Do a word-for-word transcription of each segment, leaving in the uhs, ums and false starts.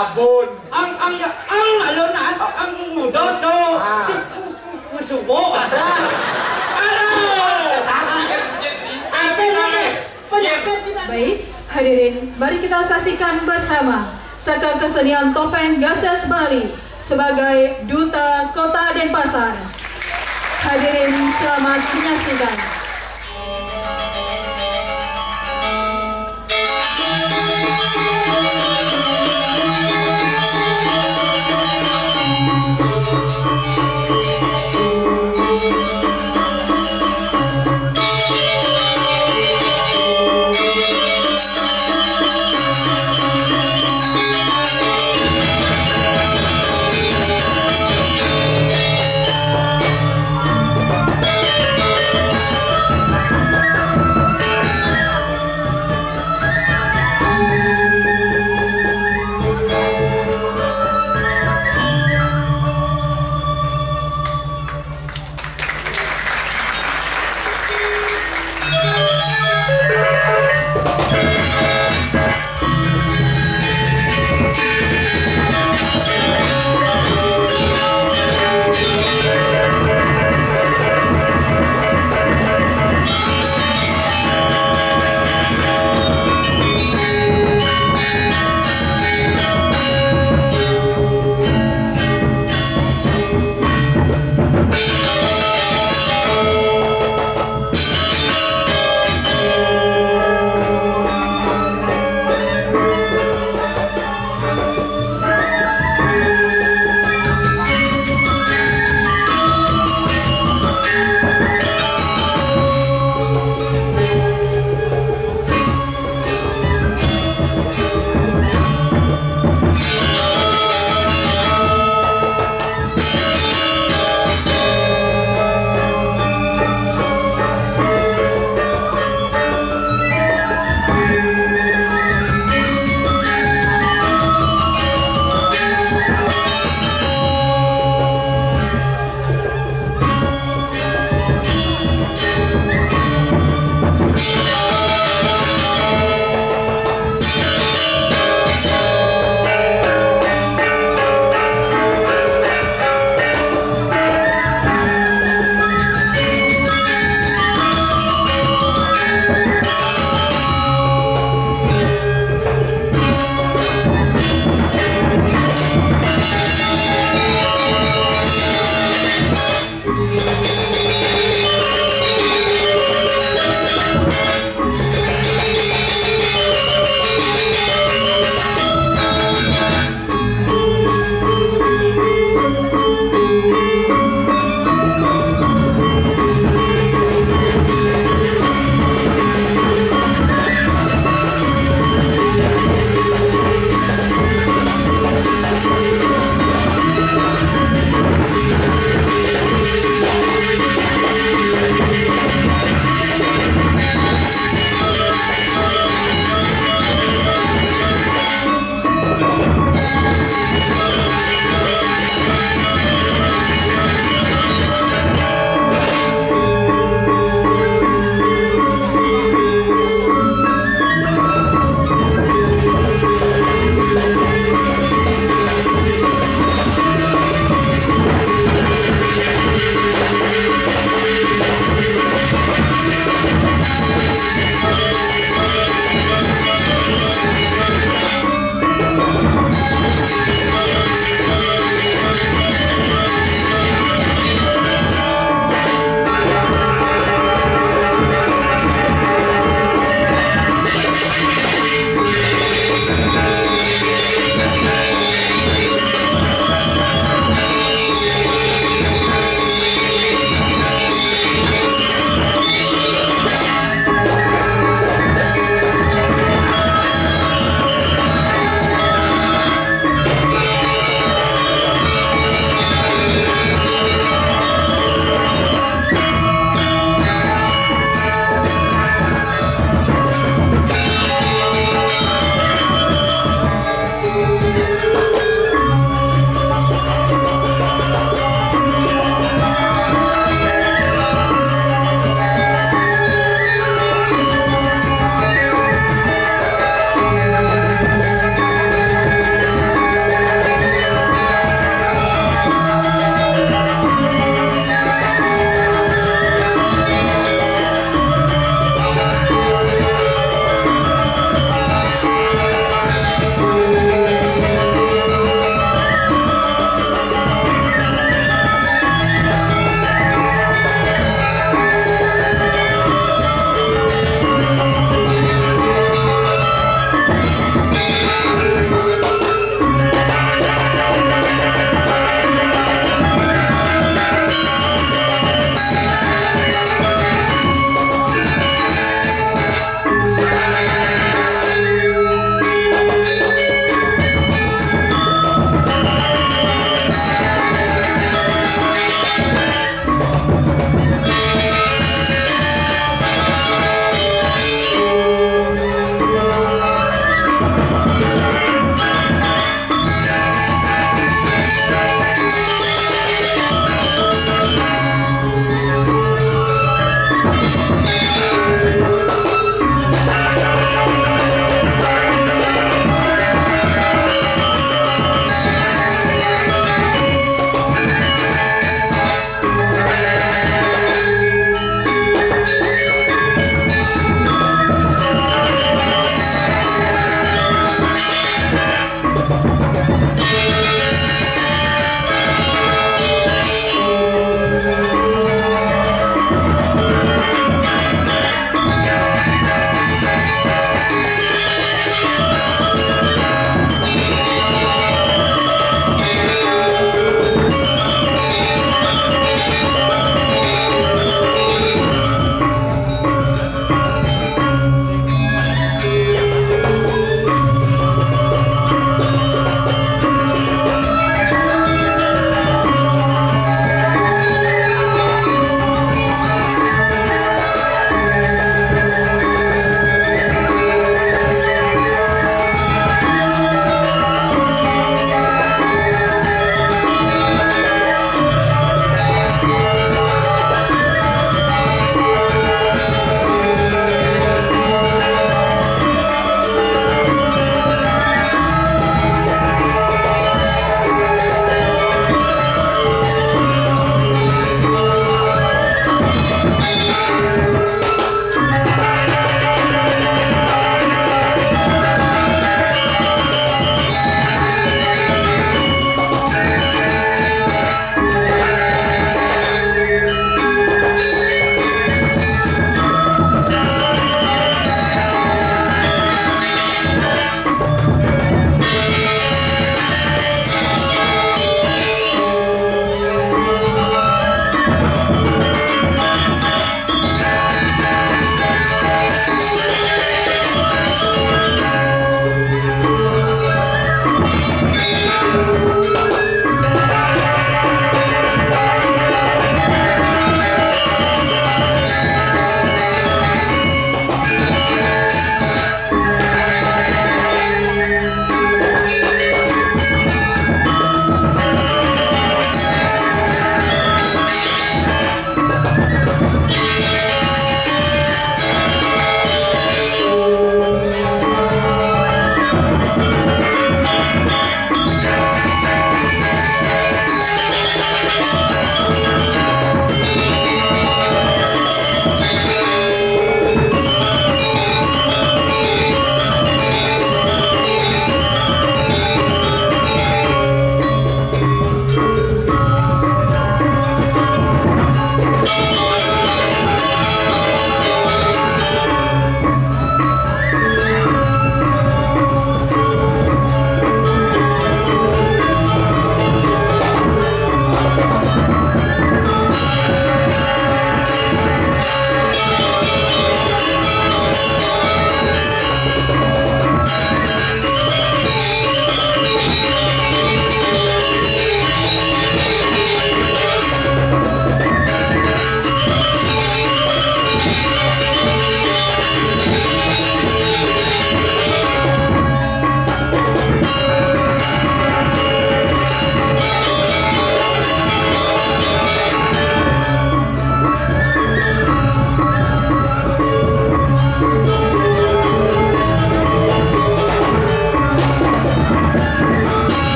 Abon. Ang, ang, ang, alon na, ang, ang, dodo. Ah. Musubo, ada. Aduh. Tapi kan begini. Tapi kan begini. Penyakit tidak. Baik, hadirin, mari kita saksikan bersama saka kesenian topeng Gases Bali sebagai Duta Kota Denpasar. Hadirin, selamat menyaksikan.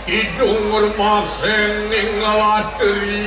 Kidung rumaksening latri.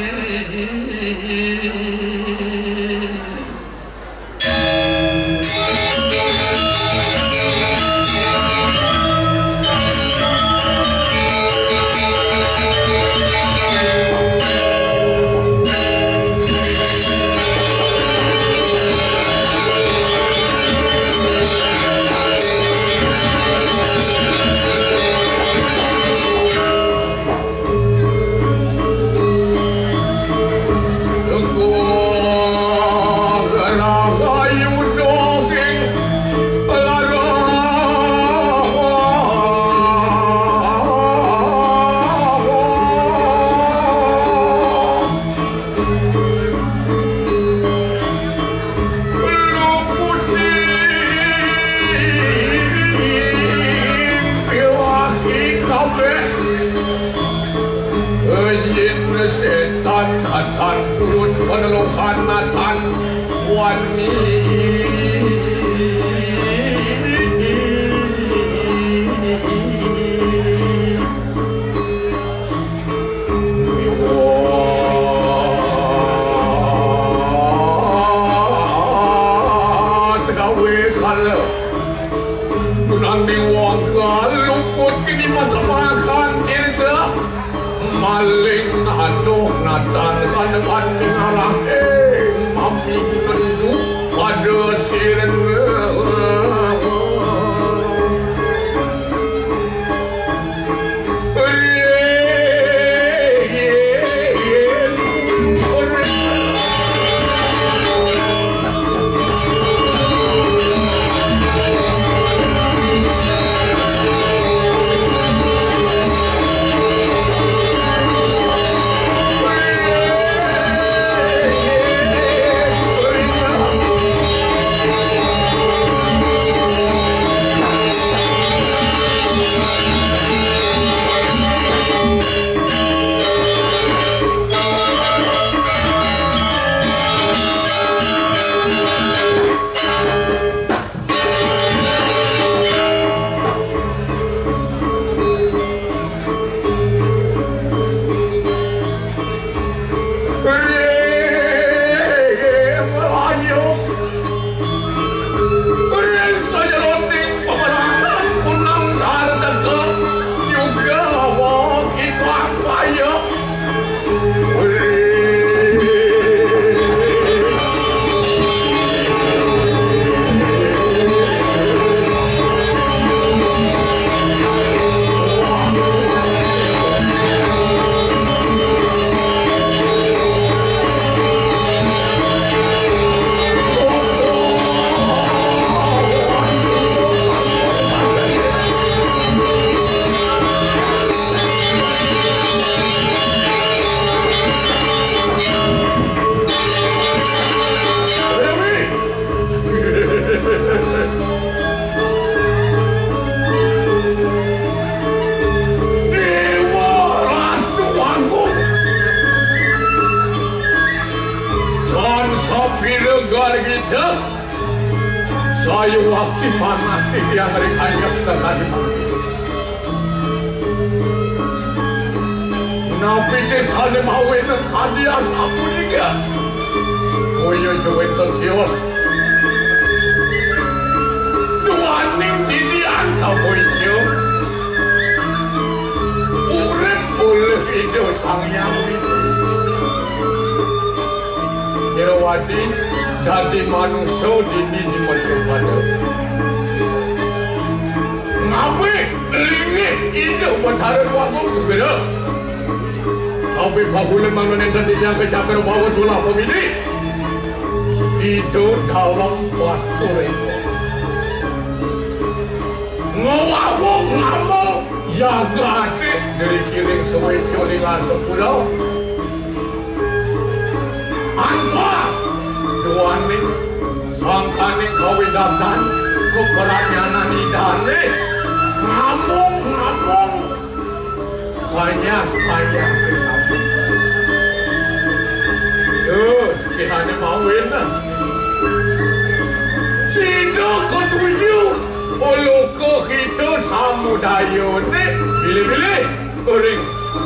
Yen setan natan turun peneluhan natan wani. Segawe kala. Nunang diwang kaluput kini mata makan tirta. Maling aduh natan kaneman ngarah, eh, mami ngendu pada sirna. Ring sajeroning peperangan kunang kardeka juga awak ikang kaya. Dewa Ratu Agung. Tan sapira gargita. Sayuwakti manah titiang ri kanyang sakadi mangkin. Napi te sane mawinan kadi asapunika? Kaya ja wénten sios. Duaning titiang kapunika. Urip olih Ida Sang Hyang Widhi. Nyrawati dadi manusa dini di mercapada. Ngabih linggih Ida Betara Déwa Agung Segara. Tapi pahula mangda nénten titiang kecakar bawa tulah pemilih. Ida Dalem Batur. Ngawawung ngamuk jagaté dari kiring suwéca lingasé kula. Antar duaning sangkaning kawidatan keperanyanan Idané. Ngamuk, ngamuk. Banyak, banyak. Duh, cihane mawin. Sida katuju uluka kita samudayane. Bilih-bilih ring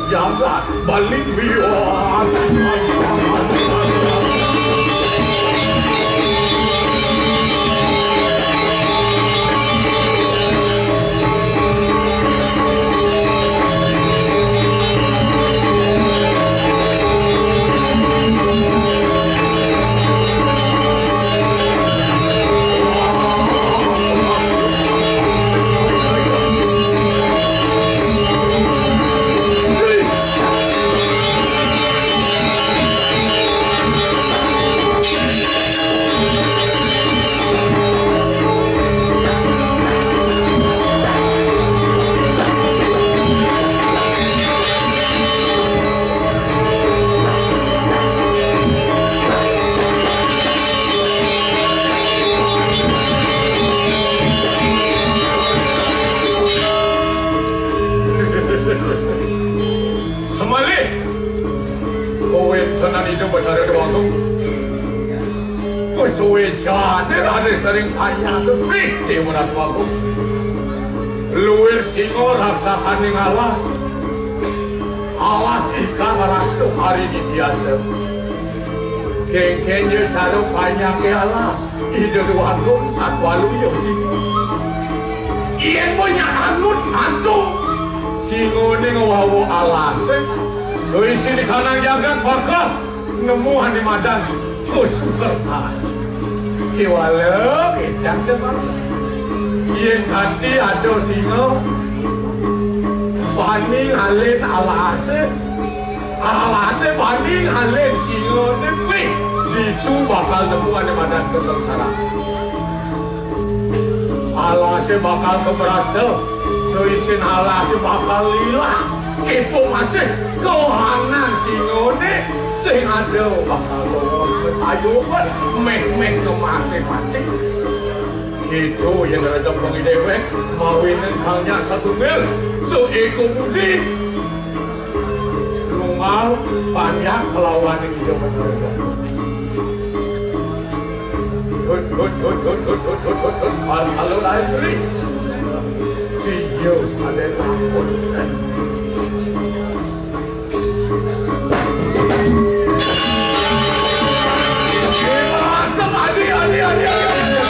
jagat Bali. Semalih kawéntenan Ida Batara Déwagung. Pasuécan raris ring panyaké, prih Déwa Ratu Agung. Luir singa raksakaning alas. Alas ikang raksa hari didiasa. Kénkén ja cara panyaké alas. Ida Déwagung satwa luya sing. Yén panyaké anut antu, singané ngwawa alasé. Suwi-suwi kanang jagat bakal nemu ané madan kasukertan. Kéwala kédang demen. Yén kanti ada singa bani ngalin alasé, alasé bani ngalin singané, prih, ditu bakal nemu ané madan kasangsaraan. Alasé bakal kabrasta, suwi-suwin alasé bakal ilang. Kéto masih kahanan singané sing ada bakal longos kasayuban, méh-méh ngemasin mati. Kéto yén rada pangidéwék, mawinan kang nyak satunggal, saéka budi. Lungal panjak kalawan Ida Batara. Hut, hut, hut, hut. Kal-, kalau lain beli. Siyo, ada takut. Asem, adi, adi, adi, adi, adi.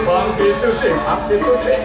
Bang Pitu sih, Bang Pitu sih.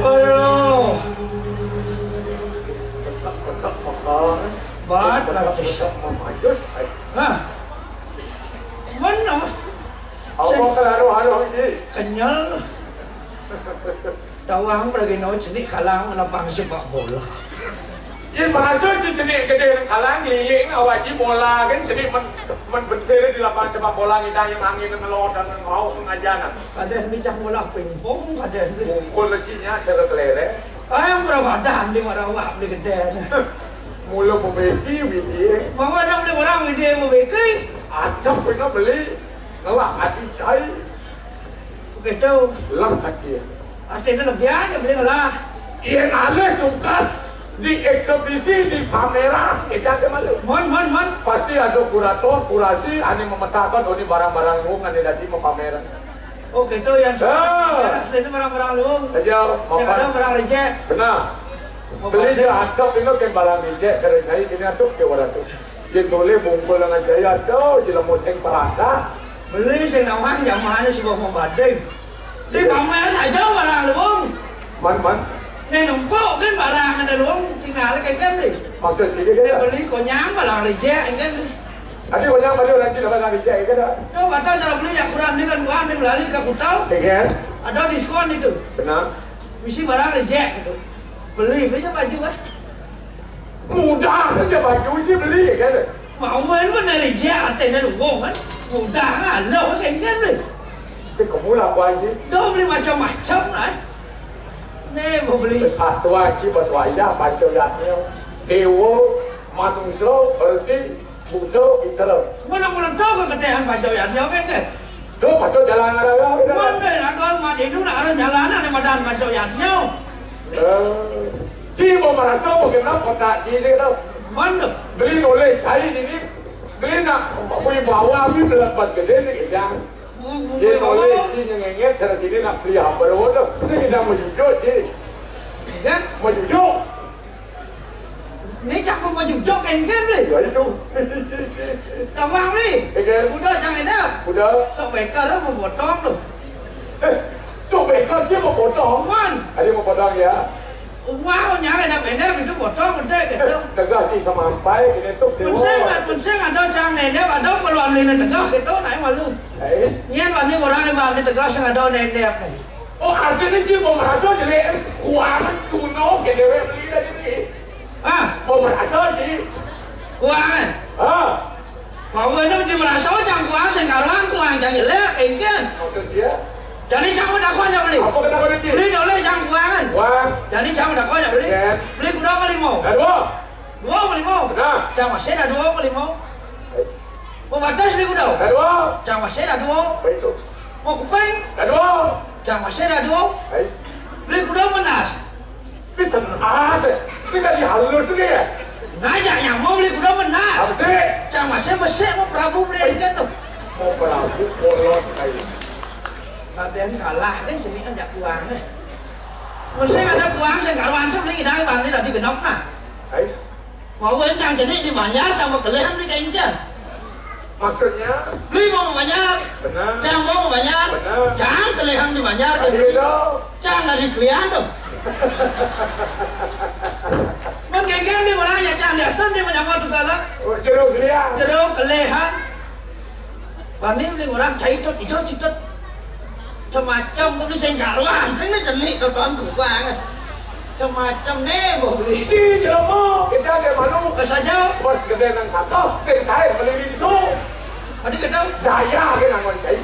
Aduh. Bat, bat. Hah? Mana? Apa kalau haruh ini? Kenyal. Tawang lagi no cenik kalang lapang sepak bola. Yen merasa ci cenik gedé kalang, liik awak ci bola kan, cenik men, men bentir di lapang sepak bola, ngidang yang angin ngelot dan ngau pengajaran. Kadeh micah bola pingpong, kadeh. Mungkul lagi nya cara kelereng. Ah, yang berapa dah di mana awak beli gedé. Mula membeki widi. Bawa nak beli orang widi membeki. Acap kena beli. Ngelah ati cai. Begitu. Lah ati. Ati ni lebih aja beli ngelah. Iya, ngalih sukat di eksebisi, di pameran, kita ada malu. Mon, mon, mon. Pasti ada kurator, kurasi, ane memetakan, oh, ini barang-barang luhung, ane dadi mau pameran. Oh, gitu, yang Ah. Itu barang-barang luhung. Aja, yang mapan. Ada barang rejek. Benar. Mau Beli pamer. Dia adep ini kan barang rejek, kerana saya ini adep ke orang tu. Dia tulis bungkul dengan jaya tu, sila museng perasa. Beli sing nawang jamaahnya sudah membanding. Di Iya. Pamer aja barang luhung. Man, man. Ni numpuk kan barang ada luhung, tinggal kan kan ni. Maksud dia Dia kan? Beli konyang barang rejek kan ni. Ada konyang beli orang tu dapat rejek kan dah? Tu kata cara beli yang kurang ni kan bukan dia lari ke Kuta. Iya kan? Ada diskon itu. Benar. Mesti barang rejek gitu. Beli, beli je baju kan. Mudah saja baju sih beli kan. Mau kan pun dari je ate dan wong kan. Mudah lah lo kan kan beli. Tapi kamu lah apa aja? Dah beli macam-macam lah. Ni mau beli. Satu aja bas wayah baca yasnya. Dewa, manusia, bersih, Buta, Peter. Mana pun tahu ke ketehan baca yasnya kan kan. Tu patut jalan arah. Mana nak kau mati tu nak arah jalan ada madan baca yasnya. Eh, si mau merasa bagaimana kotak di dia tu. Mana? Beli oleh saya ini, beli nak beli bawa beli belas pas gede ni kejang. Dia oleh si nyengenget cara sini nak beli apa tu. Si kita mau jujur si. Kan? Mau jujur. Ni cak mau jujur kan kan ni? Ya itu. Tawang ni. Iya. Udah jangan dah. Udah. Sok bekar mau potong tu. Eh, sok bekar dia mau potong. Wan. Ada mau potong ya. Wah, nyari nak pendek itu potong pendek gitu. Tegah sih sama sampai ini tu. Penseng, penseng ada cang nenek, ada perlu ambil tegah gitu, naik malu. Eh. Nyen wani orang yang balik tegah sing ada nenek. Oh, artinya dia mau merasa jelek, kuangan kuno ke dewek beli dari ni. Ah, mau merasa di kuangan. Ah. Mau anu di merasa cang kuang sing karuan kuang cang jelek, engken. Maksud dia? Jadi cang udah kuat beli. Apa kata kau nanti? Beli dole cang kuangan. Wah. Jadi cang udah kuat beli. Iya. Beli kuda ke lima. Dah dua. Dua ke lima. Nah. Cang masih dah dua ke lima. Mau batas ni kuda. Dah dua. Cang masih dah dua. Baik tu. Mau kuping. Dah dua. Cang masih dah dua. Baik. Beli kuda menas. Ini tenang sih. Ini dari halus nih ya. Ngajak nyamuk beli kuda menas. Apa sih? Cang masih besik mau Prabu beli ikan tuh. Mau Prabu polos kayak ini. Tapi yang kalah kan sini kan jak uangnya. Mesti ada uang sing karuan sih beli idang bang ini tadi genok nah. Ais. Mau cang jenik di Banjar sama kelehan di Kencang. Maksudnya? Beli mau Banjar. Benar. Cang mau Banjar. Benar. Cang kelehan di Banjar. Tadi itu. Cang dari kelian tuh. Mun Kencang di mana ya cang di atas di mana mau tuh galak. Oh, jeruk kelian. Jeruk kelehan. Bani beli orang cai tut, ijo citut. Semacam kudu sing karuan, sing ni jenik tonton tukang. Semacam ni mau beli. Ci jelema kita ke malu. Ke saja. Bos gede nang kata, sing kain beli rinso. Tadi kata. Daya ke nang cai.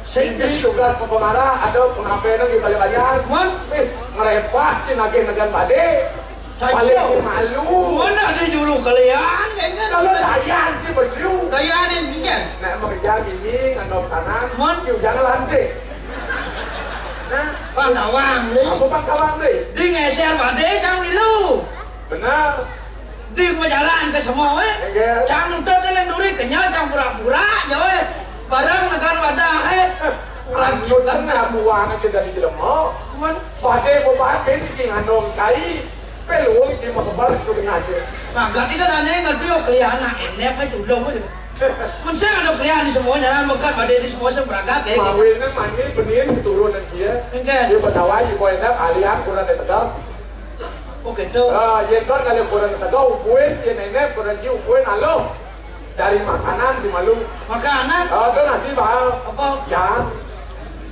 Sing ini tugas pengarah ada pengapenan di balik banyak. Mon. Eh, ngerepas si nagih negan bade. Paling malu. Mana ada juru kalian kayaknya. Kalau dayan si berliu. Dayan yang pinjam. Nak mengejar ini nganok tanam. Mon. Kiu jangan lantik. Nah, Pangkawang ni. Apa Pangkawang ni? Di ngeser pada kang milu. Benar. Di mau jalan ke semua eh. Cang nutut dalam duri kenyal cang pura-pura jauh eh. Barang negar wadah eh. Lanjut lah buang aja dari jelema. Mon. Pada mau pakai di sing nganong kai. Peluang di makabar itu dengan aja. Nah, ganti kan aneh ngerti oh kelian anak enek aja dulu aja. Mun saya ada kelian di semua jalan mekat pada di semua saya berangkat ya. Mawilnya mani benin keturunan dia. Enggak. Dia betawa di poinnya kalian kurang ada tegal. Oh gitu. Ah, ya kan kalau kurang ada tegal, ubuin, ya nenek kurang ji ubuin alo. Dari makanan si malu. Makanan? Ah, itu nasi bahal. Apa? Jangan.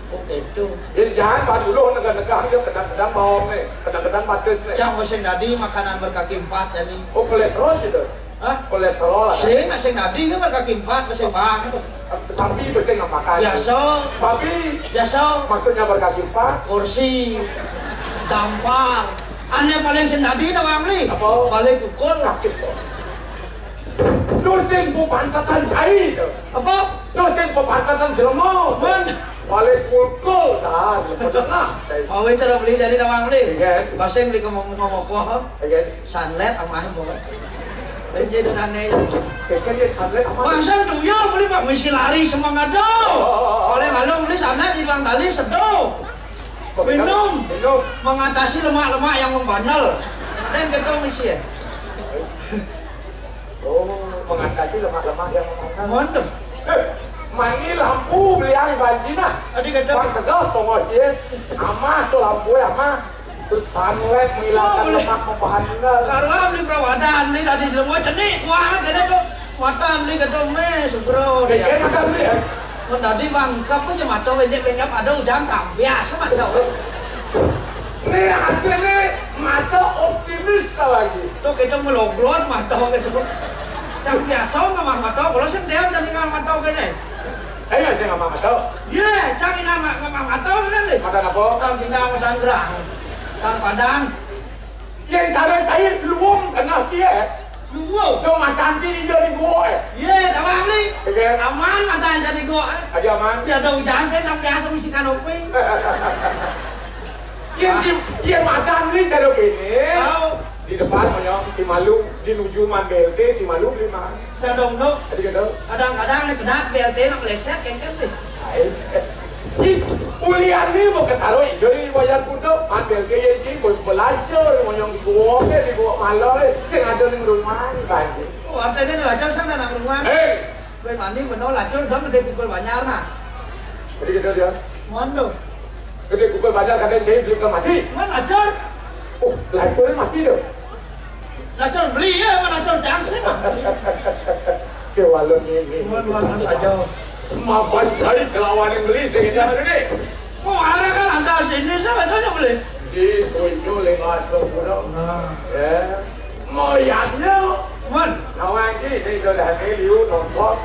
Oh gitu. Ya jangan baru dulu negah-negah dia kadang-kadang bawang nih, kadang-kadang patis nih. Cang masing tadi makanan berkaki empat tadi. Oh kolesterol gitu. Hah? Kolesterol. Sing masing tadi kan berkaki empat masing bang itu. Sampi masing nggak makan. Biasa. Babi. Biasa. Maksudnya berkaki empat. Kursi. Dampar. Aneh paling sing tadi nawang li. Apa? Balik pukul. Kaki. Tuh sing bu pantetan cai tuh. Apa? Tuh sing bu pantetan jelema. Mun. Balik pukul dah, pernah. Mau itu beli dari nawang li. Iya. Basing beli ke mau mau kuah. Iya. Sanlet amah mau. Ini itu aneh. Kayaknya dia sanlet amah. Bangsa dunia beli pak misi lari semangat dong. Oleh malam beli sanlet di bang tali seduh. Minum. Minum. Mengatasi lemak-lemak yang membandel. Dan kita misi ya. Oh, mengatasi lemak-lemak yang mengandung. Mantap. Eh, mani lampu beli air banjir nah. Tadi kata. Bang tegas tongos ya. Amah tuh lampu ya amah. Terus sunlight menghilangkan lemak membahan benar. Kalau beli perawadan nih tadi semua cenik kuat kena tuh. Mata beli kata meh segera. Dia kena makan beli ya. Mun tadi bangkep aja mata wédék kéngkén ada udan tampias mata wé. Nih hati nih mata optimis lagi. Tuh kita meloglot mata gitu. Cang biasa ngamah mata, kalau sendiri jadi ngamah mata gini. Saya nggak sih ngamah mata. Iya, cang ini ngamah mata gini nih. Mata apa? Tang pindah, tang gerang, tang padang. Yang cara saya luung kena cie. Luung. Tuh macan sih di dari gua eh. Iya, tawang nih. Oke. Aman macan jadi gua eh. Aja aman. Ya ada hujan saya tak biasa mesti kanopi. Yang si, yang macan nih cara ini. Tahu. Di depan monyong si malu di nuju man B L T si malu beli mah. Sadong dok. Tadi kata. Kadang-kadang nih benak B L T nak meleset kengkeng nih. Ais. Ih, ulian nih mau ketaruh ijo di bayar kuda, ambil ke ya ji, mau belajar, mau yang dibawa ke, dibawa malah, eh, sing ada ning rumah nih tadi. Oh, artinya belajar sana nang rumah. Hei. Gue mandi benar lacur dong gede pukul banyak nah. Jadi gitu dia. Mondo. Gede pukul banyak kadang jadi beli ke mati. Mana lacur? Oh, lacurnya mati dong. Lacur beli ya, mana lacur jangsi mah. Ke walon ini. Cuma dua enam saja. Mapan saya kelawan yang beli saya kita deh. Oh, ada kan antar sini saya tanya beli. Di sojo lewat ke pura. Nah. Ya. Moyangnya. Man. Nawang ki saya sudah liu nonton.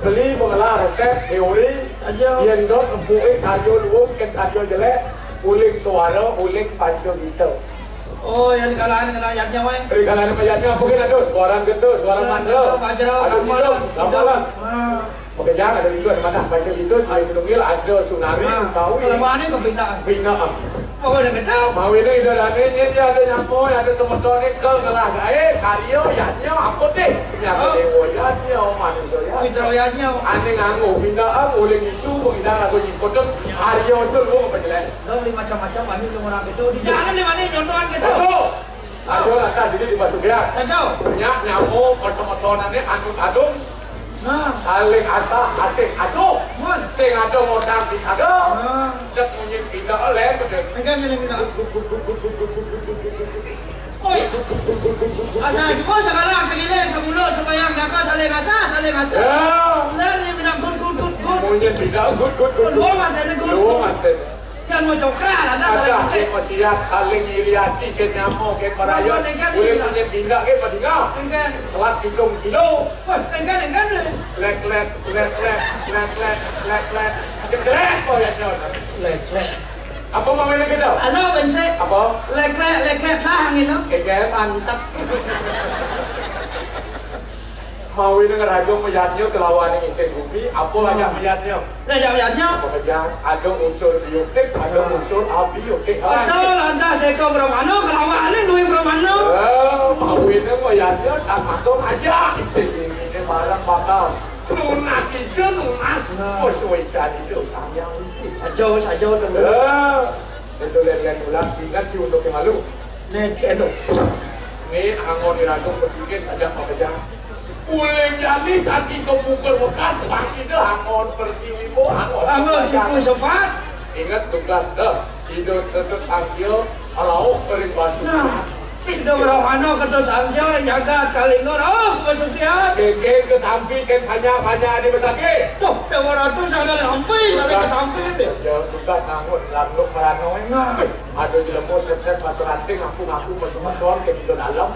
Beli mengelah resep teori. Aja. Yang dot empuk karyo luwung, ken karyo jelek. Uling suara, uling panco gitu. Oh, yang dikalahin kena ayatnya, weh. Dari kalangan ayatnya apa kan ada suara gitu, suara mandra. Suara mandra, bajra, ada gamelan, hidup, gamelan. Hidup. Ah. Oke, jangan ada itu, ada mana? Baca itu, selain tunggil, ada sunari, nah, utawi. Kalau mana itu fitnah? Fitnah. Oh, ada kata. Mawiné Ida dané nyén ya ada nyamo, ya ada semetoné ké ngelah gaé, karya, yadnya, apa deh? Nyata, oh, déwa yadnya, manusia yadnya. Mitra yadnya. Ané nganggo, pindah, ah, boleh itu, pindah lagu nyiput, karya itu lu apa jelek? Lo beli macam-macam, banyak lu orang itu. Di jalan di mana nyontohan gitu? Betul. Ayo lah, kan, jadi di Basukian. Kacau. Nyak nyamo, persemetonané anut adung. Nah. Saling asah, asih, asuh. Mun. Sing ada modal di sada. Nah. Cek munyi pindah, lén, bener. Megang, megang, megang. Oi. Asal semua segala segini, semulut, sebayang, daka, saling asah, saling asah. Ya. Lén, ni bilang good, good, good, good. Munyi pindah, good, good, good, good. Luang anténné, good. Luang anténné. Yang mau cokral, ada saling ada, pakai. Yang masih saling iri hati, ke nyamo, ke paraya. Boleh punya pindah, ke padinga. Enggak. Selat pitung kilo. Wah, enggak, enggak, enggak. Lek, lek, lek, lek, lek, lek, lek, lek. Jeglek, oh, ya, nyawa. Lek, lek. Apa mau ini kita? Halo, Bensé. Apa? Lek, lek, lek, lek, sah, angin, no? Keket. Mantap. Mau ini ngerajo meyatnya kelawan yang isih bumi, apa, hmm, ajak meyatnya? Lah, ajak meyatnya. Apa kerja? Ada unsur biotik, ada, hmm, unsur abiotik. Betul, lantas Eko Brahmana, kelawan ini Dwi Brahmana. Eh, mau ini meyatnya, tak makan aja. Isih bumi ini barang bakal. Nunas itu, nunas. Nah. Poso ikan itu, sayang. Saja, saja, teman. Eh, itu lihat-lihat ulang, ingat si untuk yang malu. Nih, eno. Nih, angon iraga berpikir saja sama aja. Uling jani kaki kebuker bekas, pangsi deh angon pertiwi bo, angon. Angon, cukup sempat. Ingat tugas deh. Hidup sedut sangkil, kalau kering batu. Nah, hidup rohano kedus sangkil, jagat kalingor, oh, kesucian. Kengkeng ketampi, keng banyak-banyak di besakit. Tuh, dewa ratu sadar sampai, sadar ketampi. Ya, tugas angon, langluk merano, eh. Nah. Ada jelema sep-sep basa ranting, ngaku-ngaku basa Mesor, ke kita dalam.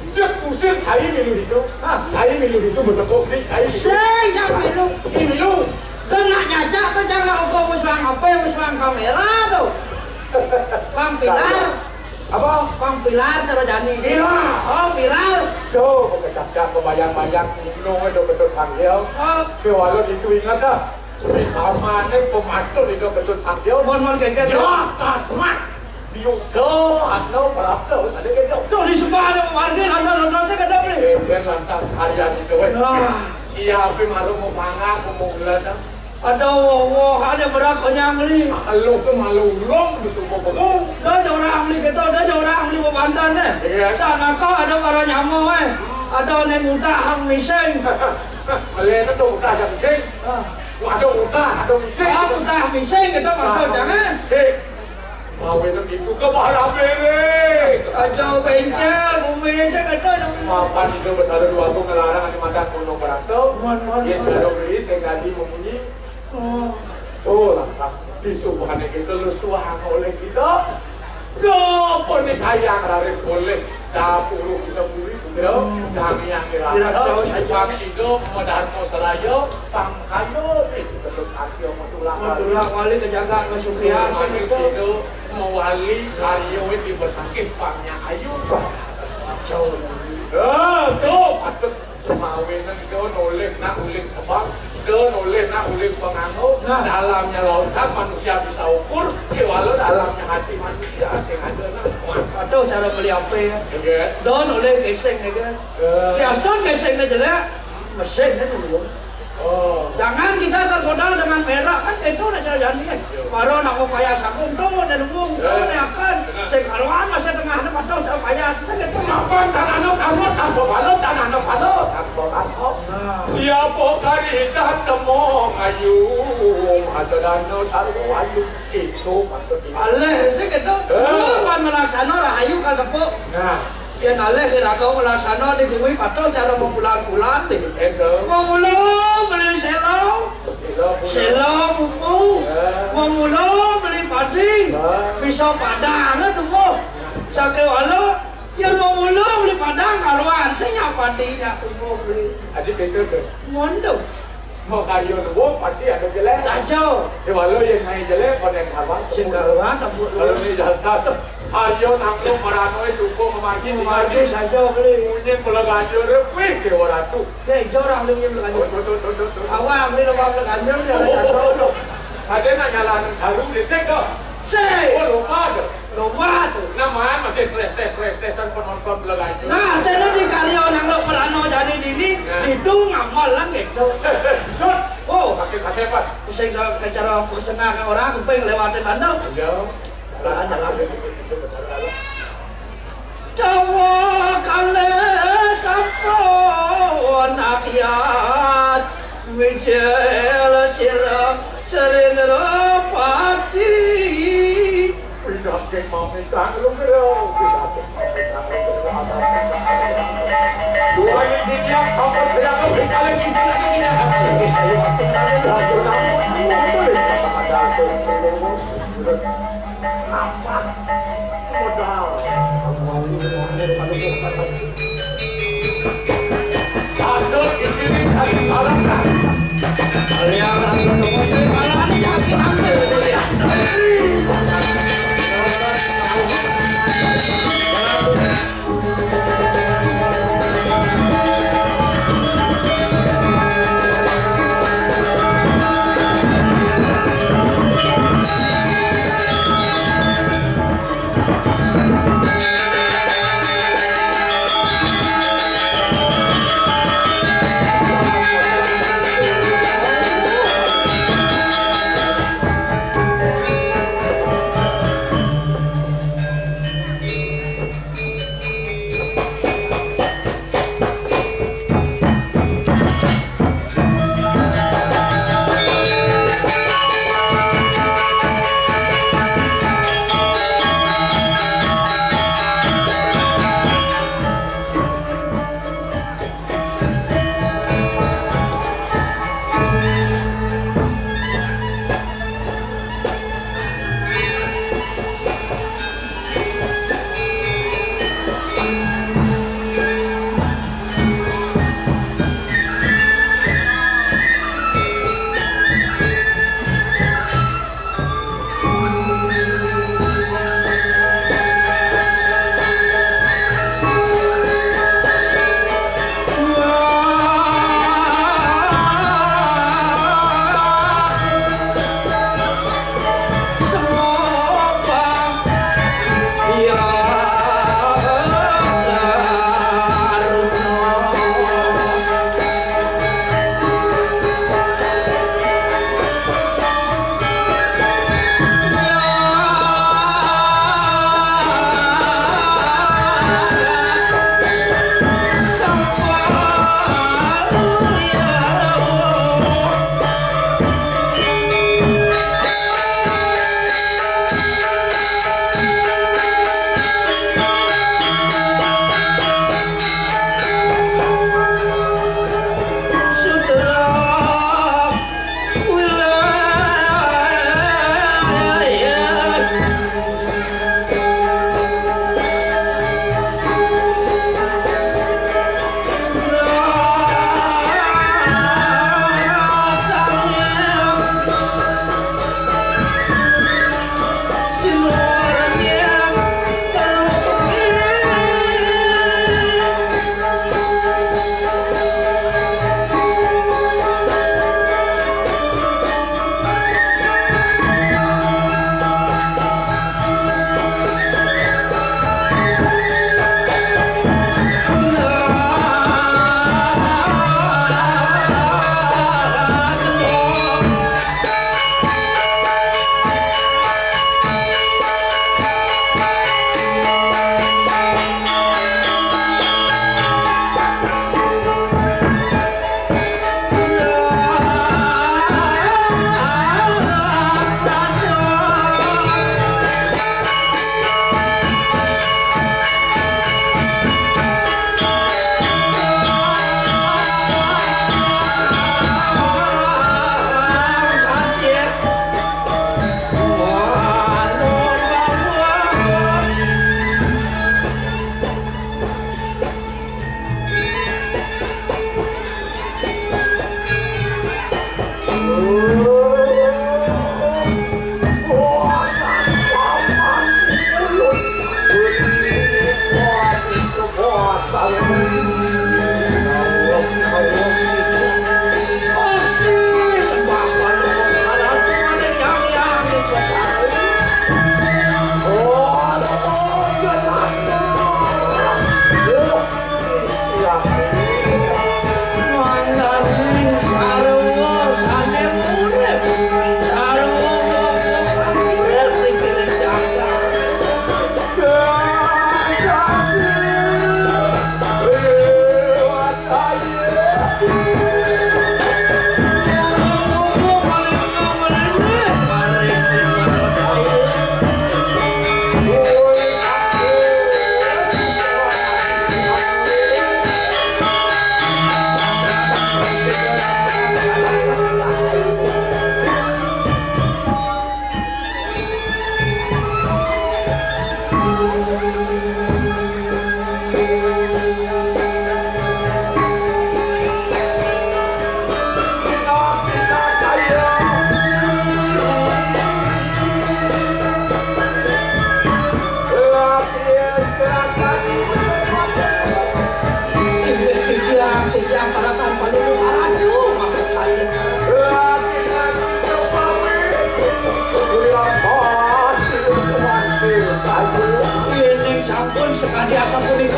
Cek usir, saya milu itu. Hah, saya milu itu, betekuk ni, saya milu. Sing, jangan milu. Si milu. Kena nyacak, kena jangan ukur musuhan H P, musuhan kamera tu. Bang Pilar. Apa? Bang Pilar, cara jani. Pilar. Oh, Pilar. Tuh, kecak-cak, kebayang-bayang, kuno, itu betul sanggil. Oh. Tapi walau itu ingat dah. Di samane pemastur Ida Ketut Santya. Mon, mon, geger. Ya, kasmat. Biuda, atau berapa, ada geger. Tuh, di sebelah ada warga, ada, ada, ada, ada, ada. Geger lantas karya itu, weh. Ah. Siapa maru mau pangan, mau bulan, dah? Ada, wo, wo, ada berak kenyang beli. Lu ke malu ulung, di suku bengong. Dah, ada orang beli kita, dah, ada orang beli bebantan, eh. Iya. Sana kau ada para nyamo, eh. Ada neng udah hang miseng. Boleh itu udah ada miseng. Ah. Ada utah, ada misik. Ah, utah misik, kita maksud jangan. Misik. Mau itu gitu ke bala bere. Kacau bencel, bumi aja kacau. Mapan itu betara dua aku ngelarang ada makan kono berantem. Mon, mon, mon. Yang cara beli, saya tadi memunyi. Oh. Tuh, lantas. Di subahan itu lu suah oleh kita. Yo, pun dikayang raris boleh. Dapur kita buri, ya. Hmm. Dami yang dirasa. Dirasa. Iwak Sido, Madarmo Seraya, Pangkayo, itu betul kaki mau tulang. Mau tulang wali ke jagat, mau suprihan. Angin Sido, mau wali, karyo, di besakit, pangnya ayu. Jauh. Ya, tuh, patut. Mawinan ida nolih nak uling sebang, ida nolih nak uling penganggo. Nah. Dalamnya lautan manusia bisa ukur, kewala dalamnya hati manusia sing ada nak. Aduh, cara beli apa ya? Iya. Ida nolih geseng ya kan? Ya. Di Aston gesengnya jelek, mesinnya dulu. Oh. Jangan kita tergoda dengan merek, kan itu udah jalan-jalan kan. Iya. Baru nak mau payah sagung tuh, dia dukung, tuh, dia akan. Benar. Sing karuan masih tengah, ada patah, saya payah, saya gitu. Mapan tanah no kamu, tanpa palo, tanah no palo, tanpa palo. Nah. Siapa kari hitam temo ayu, masa dano taruh ayu, itu patut di. Aleh, sih gitu. Eh. Lu pan melaksana rahayu kan tepuk. Nah. Yén alih iraga laksana digumi patuh cara mapulan-pulan dé. Ento. Mamula beli séla. Séla pupu. Séla pupu. Ya. Mamula beli padi. Ya. Bisa padahna tumbuh. Sakéwala, yén mamula beli padang karuan, sing nyak padi nyak tumbuh beli. Adi betul, Bro. Ngono. Mau karya nuwun pasti ada jelek. Kacau. Séwala yén naik jelek, konen karuan. Sing karuan, tembuk. Kalau ini jalan tas. Ayo nang lu meranoe suku memargi. Memargi saja beli. Munyin peleganjur, wih, Dewa Ratu. Sik, ijo ora mrene mlebu kanjeng. Tuh, tuh, tuh, tuh, tuh. Awak mrene mlebu kanjeng, jalan jatuh. Ada nak nyalahin haru di sik, kok. Sik. Oh, lupa, tuh. Lupa, tuh. Namaan masih tes-tes, tes-tesan penonton mlebu kanjeng. Nah, dene di karya nang lo perano jane dini, nah, itu ngamol lan gitu. Eh, eh, Jun. Oh. Kasih kasepan. Sing sa-, kecara pesenah kang ora kuping lewatin anu. Iya. Jalan, jalan. Dawa kalih sampun akyat, wijil sira Srendra Pati. Pinangking mamitang lugra, pinangking mamitang lugra, atas. Dua ini titiang sampun sedang lebih kali ini lagi tidak akan lebih saya. Waduh, namun, namun, namun, namun,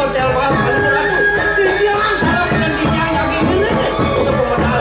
Hotel Mas Anu Ratu. Titiang salah bulan titiang yakin ini. Sepemedal.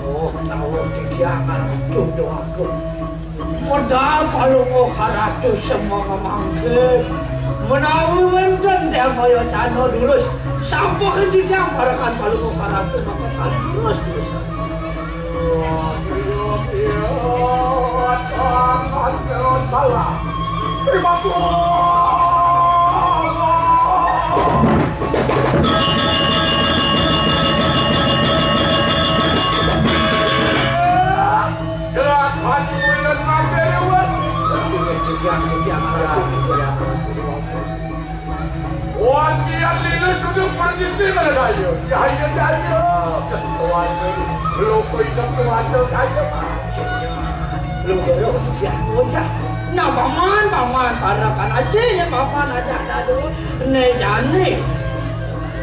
Oh, menawa titiang aduh doaku. Modal Palungguh Ratu semua mamangke. Menawi wenten tiang kaya cana dulus, sampun titiang parekan Palungguh Ratu maka kali dulus dosa. Iya, iya, iya, salah. Terima kasih. Silakan bulan mati lewat. Wakian lila sudah pergi di mana daya. Daya, daya. Ketuan, lupa hidup tuan tu kaya. Lu gero dia aja. Nah, paman, paman, parekan aja ya paman aja dulu. Ne jani.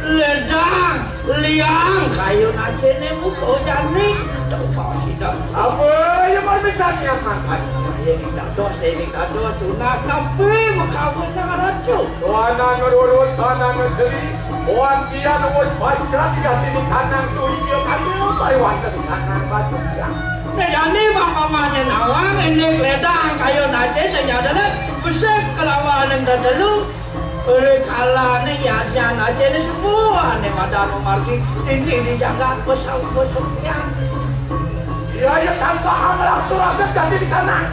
Ledang, liang, kayun aja ne muka jani. Tuh, paman kita. Apa ya permintaan yang makan? Ya, ini dados, ini dados, tunas, tapi mengkawin dengan racu. Tuanan nurut, tuanan negeri, wan kian wis pasrah diganti di kanang suya kaya, pai wonten kanang batu. Nek jani bang pamane nawang, ini ledang, kayun aja, sing ada besik kelawan yang telu. Ri kalane yadnyan ajene semua ne madan mamargi ing ing jagat pesau pesukyan. Iya, iya, tansah angrah turaget dadi di kanang.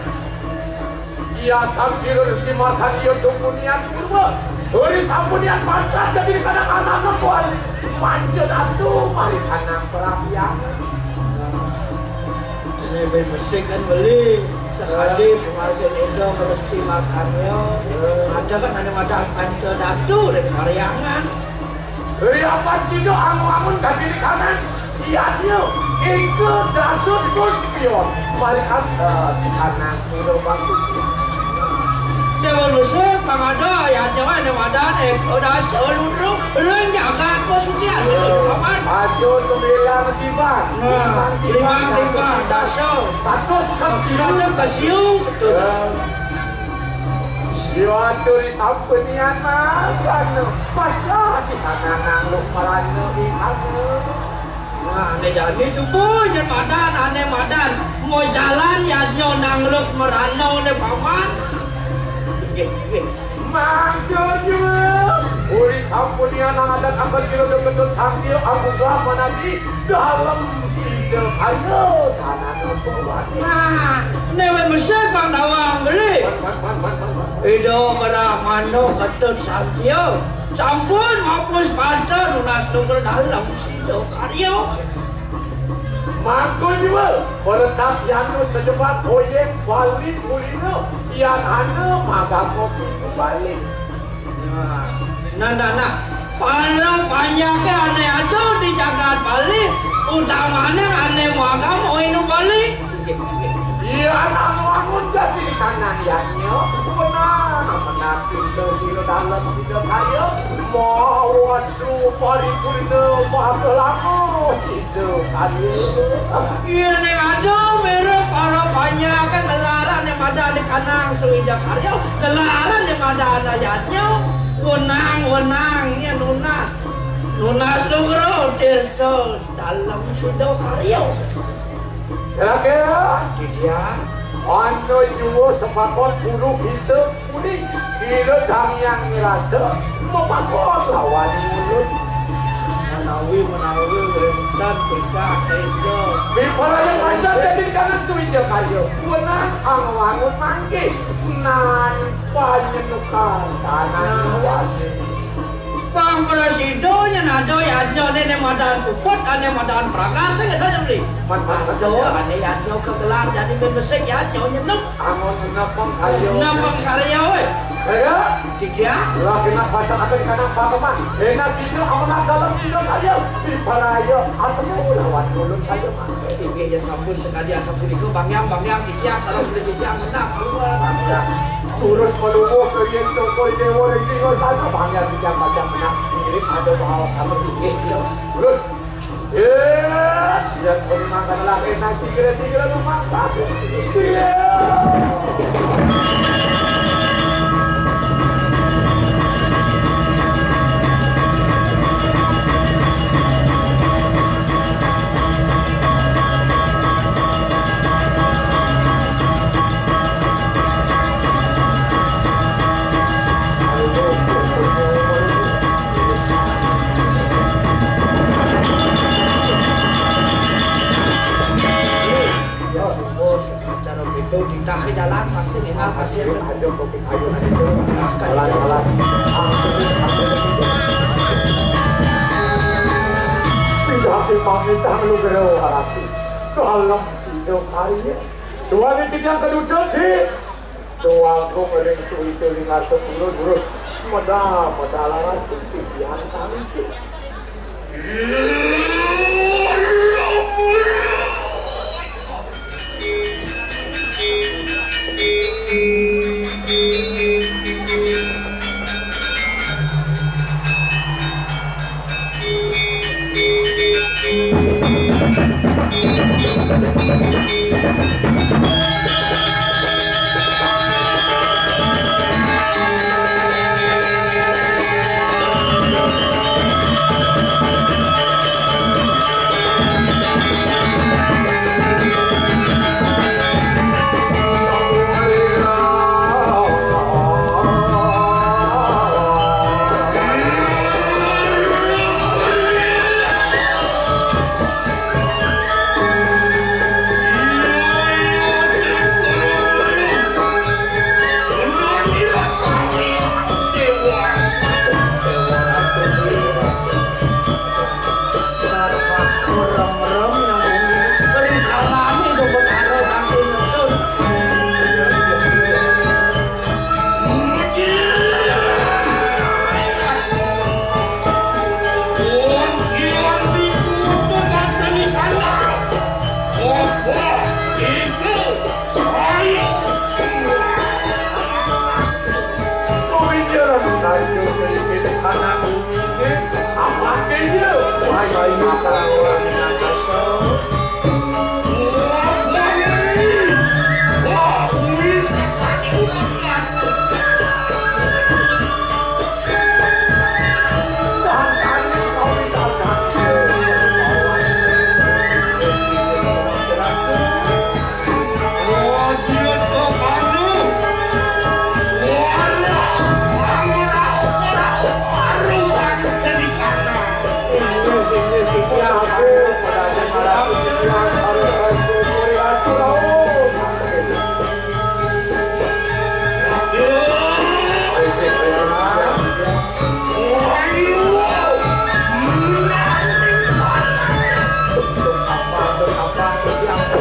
Iya, sang sira Resi Markandeya dumunian purwa. Ri sampunian pasat dadi di kanang anana kuan manca datu mari kanang perahyangan. Ini beli besi kan beli. Sekali pengajian itu rezeki makannya. Ada kan ada madan panca datu dari Pariangan. Riapan sida angun-angun dadi di kanan. Iyadnya ika dasa dus pion. Mari kan, eh, di kanan pura bangsa. Dewa Musa, pangada, iyadnya ada madan, eh, udah seluruh, leng jagat, kau suci, ada paman. Ada sembilan tiban. Nah, limang tiban, dasa. Satu kesiu. Satu kesiu, betul. Eh. Diwaturi sampunian makan. Masa di sana nangluk merana di sana. Nah, ané jani subuh nyén madan, ané madan. Mau jalan ya nyo nangluk merana né paman. Nggih, nggih. Mangkonyo, uli sampunian adat angkat sira deket sangkil aku gelaman ati. Dalem sida kaya tanah napa wani. Nah, néwé mesé Bang Dawang beli. Man, man, man, man, man, man. Ida merah manuk ketut santia. Sampun mapus pantun nunas tunggal dalem sida karya. Mangko jua, peretak yanu sejebat oyek Bali kulino, yan hana magamo pintu Bali. Nah, nah, nah, nah. Pala panjake ané ada di jagat Bali, utamane ané magamo Hindu Bali. Iya, anu angun jadi di kanan yanya, benar, benar pintu sira dalam sida kaya, mawas tu paripurna maka lama sida kaya. Iya, ning ada mirip para panjake gelaran yang ada di kanang Sriwidya Karya, gelaran yang ada ada yanya, wenang, wenang, ya nunas. Nunas Nugroho Tirta Dalem Sidakarya. Kira-kira Didian. Ana jua sepakon puluh kita kuning. Sira dangiang nirata mepakon lawan ulun. Menawi, menawi, wénten pecah tega. Di palayan pasar jadi kanan Sriwidya Karya. Wenang angwangun mangke. Nan panyenukan kanan wani. Pang prasida nyen ada yadnya ne, ne madan puput, ane madan pragat, sing ada yang beli. Man, man, man, ada ya. Ane yadnya kegelar jadi bebesik yadnya nyenuk. Angon senapang karya. Senapang karya, weh. Kaya? Tiga. Lah, kena baca akan kana apa, Pak? Enak gitu, amun asal sida kaya. Di paraya, atemu lawan ulun kaya, Pak. Inggih, yen sampun sakadi asapunika, Bang Yang, Bang Yang, titiang, salah sudah titiang, menang, keluar, Bang Yang. Terus meluwuh ke yen toko dewa ring singa sana, Bang Yang titiang pacang menang. Mirip ada bahwa sama inggih, ya. Terus, ya, ya, terima kasih lah, enak, tiga, tiga, lupa, bagus. Iya. Cara gitu, titah ke jalan, pasti ninggal, pasti ada. Ayo, ayo, ayo. Jalan, jalan. Pindah ke pamit, ah, lu gero, harap. Dalam sido karya. Dua titik yang kedua, di. Dua aku mering suwi telinga sepuluh, terus. Modal, modal, harap. Titian kami.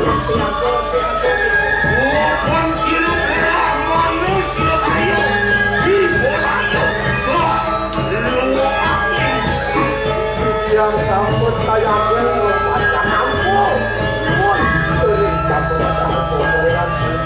Siapa, siapa? Wapun sira ora manusia kaya. Di bola yo. Wah, luwih. Yang sampun kaya aku, macam ampun. Pun, sering sampun, sampun, sampun.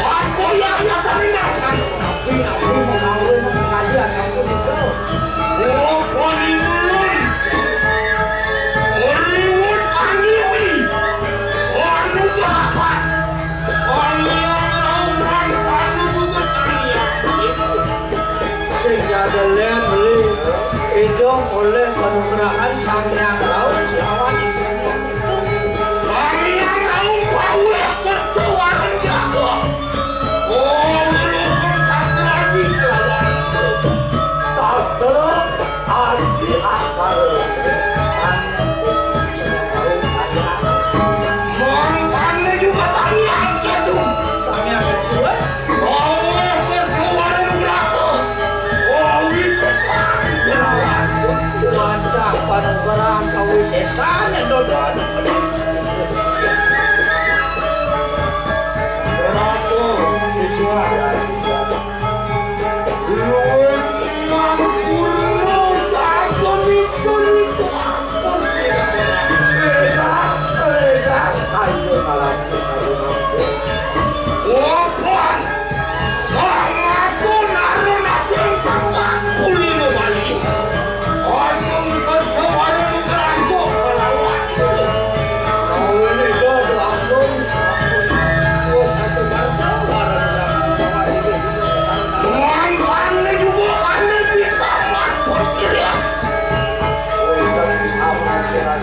Apa ya, ya, tapi makan. Tapi, tapi, mengawin sekali, asam pun itu. Oh, Kolimun. Riwus Aniwi. Anu Bahasan. Anu yang Rauman, anu juga Sania. Sing ada lihat beli. Itu oleh penugrahan Sang Hyang Raut lawan Sang Hyang itu. Sang Hyang Raut paweh kerja warung jago. Oh, merupakan sastra di lawan. Sastra Adi Aksara. Mangkane juga Sang Hyang Ketu. Sang Hyang Ketu, eh? Oh, kerja warung jago. Oh, wis sesak. Wadah, panugrahan kawisesan ya, Dodo. Ratu, Luwih Mangkurno, jago niku, niku ampun. Setan, setan, ayo malam, ayo malam. Opan, Sang Agung Aruna Kencana Kulino Bali. Asung Pertawara Nugraha Palawan. Awene dodo agung. Wes asa barta warana. Mangkane juga kane bisa mampun sirya.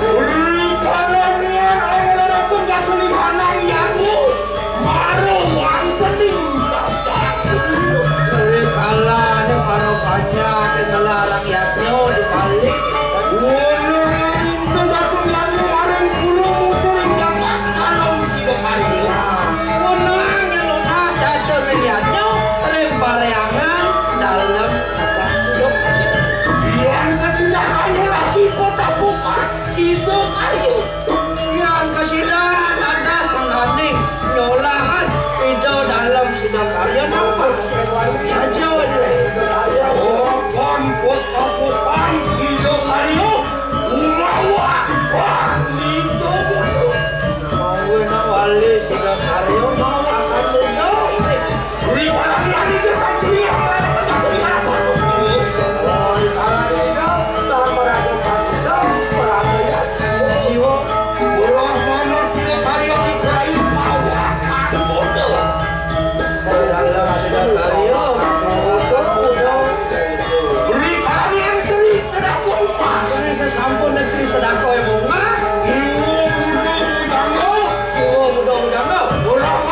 Rikala nian angleripun jatuh di tanah yatmu, maro wonten ing jagat. Rikalane para panjake ngelarang yatnya di balik. Wenang itu jatuh yatmu maring guru mucur ing jagat kalong Sidakarya. Wenang yang lemah jatuh ning yatnya ring paryangan dalem jagat Sidakarya. Yang kesudah ayo lagi kota bukan Sidakarya. Yan kasidan adah mangganing nyolahan Ida Dalem Sidakarya napa saja. Opan pocapokan Sidakarya umawa panita buku. Mawe nawali Sidakarya mawa katundo. Jiwa. Dalam Sidakarya. Beri kalian Tri Sedako Umas. Tri sesampun Tri Sedako Umas. Jiwa muda mudanga. Jiwa muda mudanga. Orang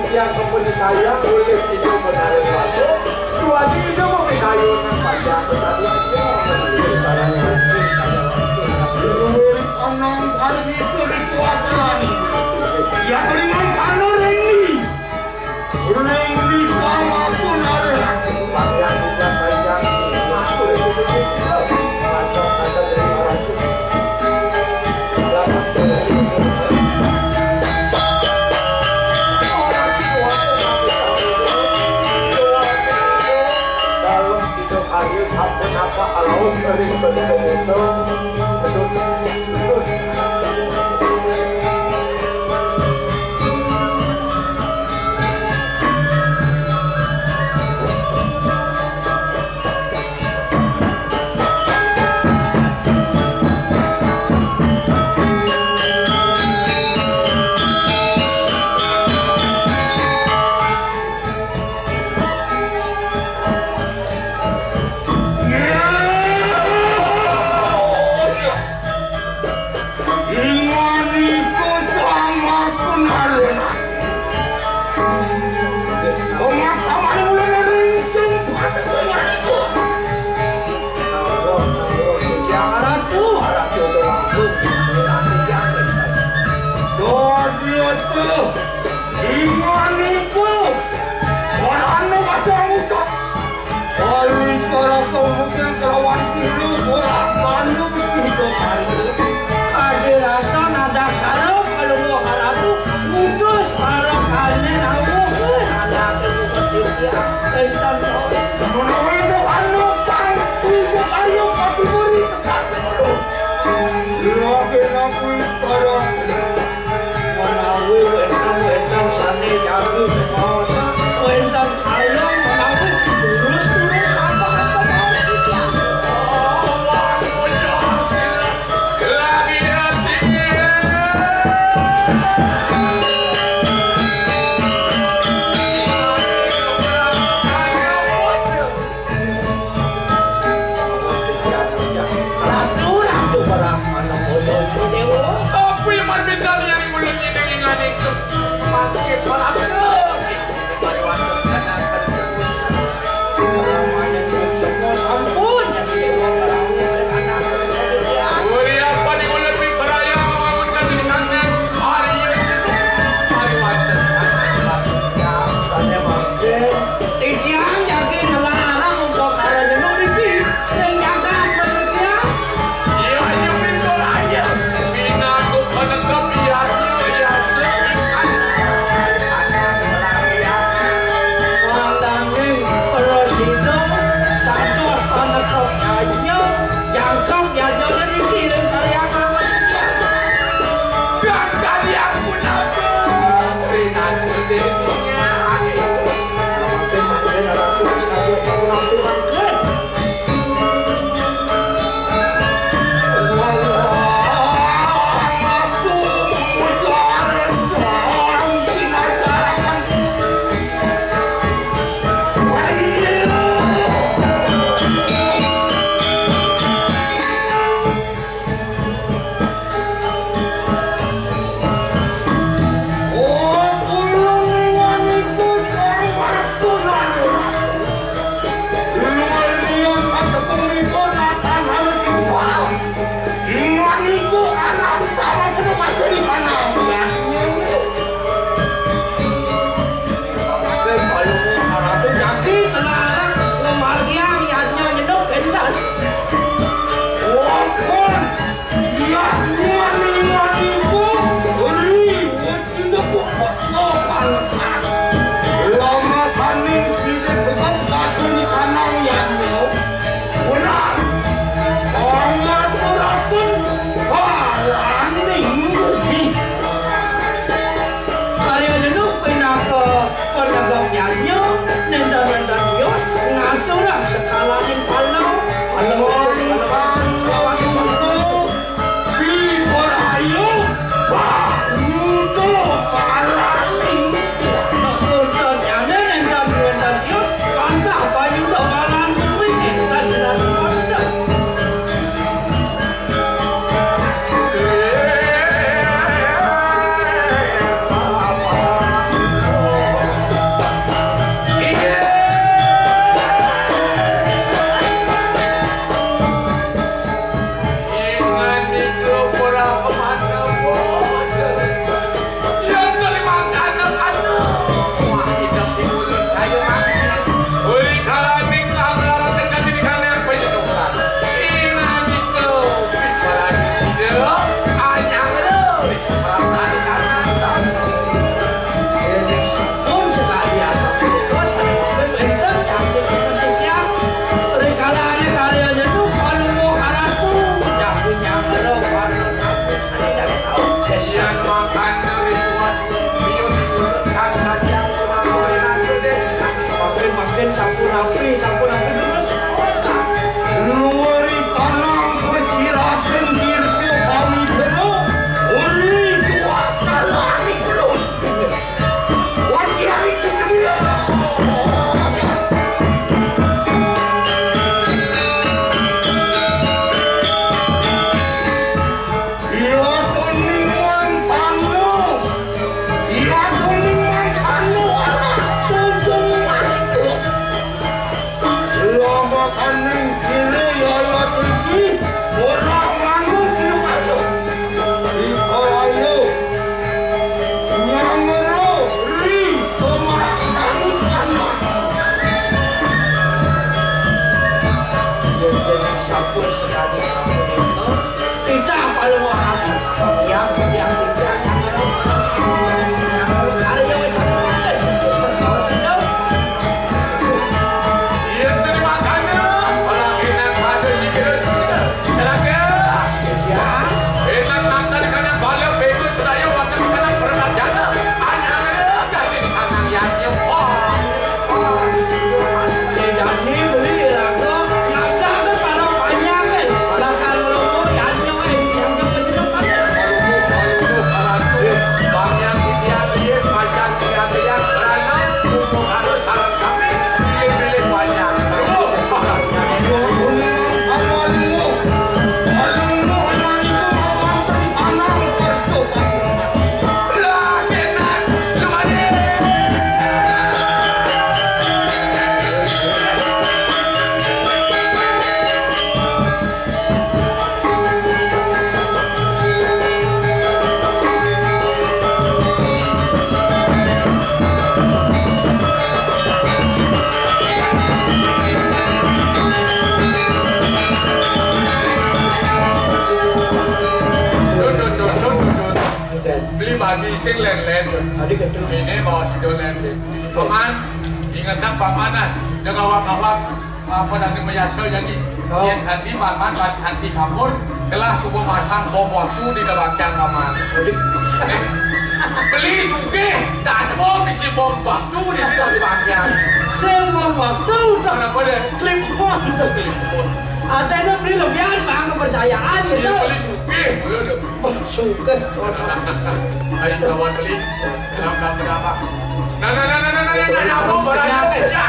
Yang kepercaya oleh kita menarik batu, dua tiga mau kayu nang panjang, tetapi aja menulis sarana. Luwih anang karni turi kuasalan. Ya turingan kanu ring ni. Ring ni sama aku narik. Panjang juga panjang. Aku itu begitu. Macam ada dari orang itu. Dalem situ hari sampun apa alaun sering betul-betul. Ingon iku sama kunalun ati. Umat samane mula rincung patut ingon iku. Kawula, kawula, Gusti Ratu, Ratu Tuanku, Ratu Jangan. Dadi itu, ingon iku, ora anu kacang utus. Ari cara kemudian kelawan silu ora mandu sida kandha. Kade rasa nadak sarep kalungguh haratu, ngutus para kane nawuh anak ibu ketiga. Kentan menawi itu anu kang sida ayo pati beri tekak dulu. Lagi naku sekarang. Menawi wénten-wénten sané jagi kemaosan, wénten kayang menawi jurus-jurus sampun kemaos titiang. Ratu, Ratu Brahmana Kaya Dewa. Apa yang permintaan yang ulun ini ingani? Mangke Brahmana. Mari wonten dana. Brahmana semua sampun. Dewa Brahmana. Uli apa di ulun piperaya membangun kandungan? Hari ini. Mari wonten dana. Titiang jagi ngelarang untuk para jeneng niki sing jaga titiang. Iya, iya, pintu aja. Pinaku penegap iya, iya, iya, sing ikan. Nanging para sida dados penegap aja, jangkep aja niki ring karya kami. Gagah yang punapa? Rinasih dirinya. Iya, terima kasih. Orang enak pada si kira-kira. Silakan. Enak makan karena bala famous Sedayu, makan karena pernah jana. Anak-anak dari tanah yang nyepah. Beli bagi sing len-len. Adik itu. Ini bawa si Dolen. Paman, ingatkan pamanan. Jangan awak-awak apa nanti menyasar jadi. Oh. Yang tadi paman, tadi kabur, telah subuh pasang bom waktu di debakian paman. Adik. Eh, beli sugih, tak ada bom isi bom waktu di debakian. Sing bom waktu, tak. Kenapa deh? Klik bom. Klik bom. Ada yang beli lebihan, bang, kepercayaan gitu. Iya, beli sugih, beli udah. Wah, sugih. Ayo, lawan beli. Dalam, dalam berapa? Nah, nah, nah, nah, nah, nah, nah, nah, apa barang ya?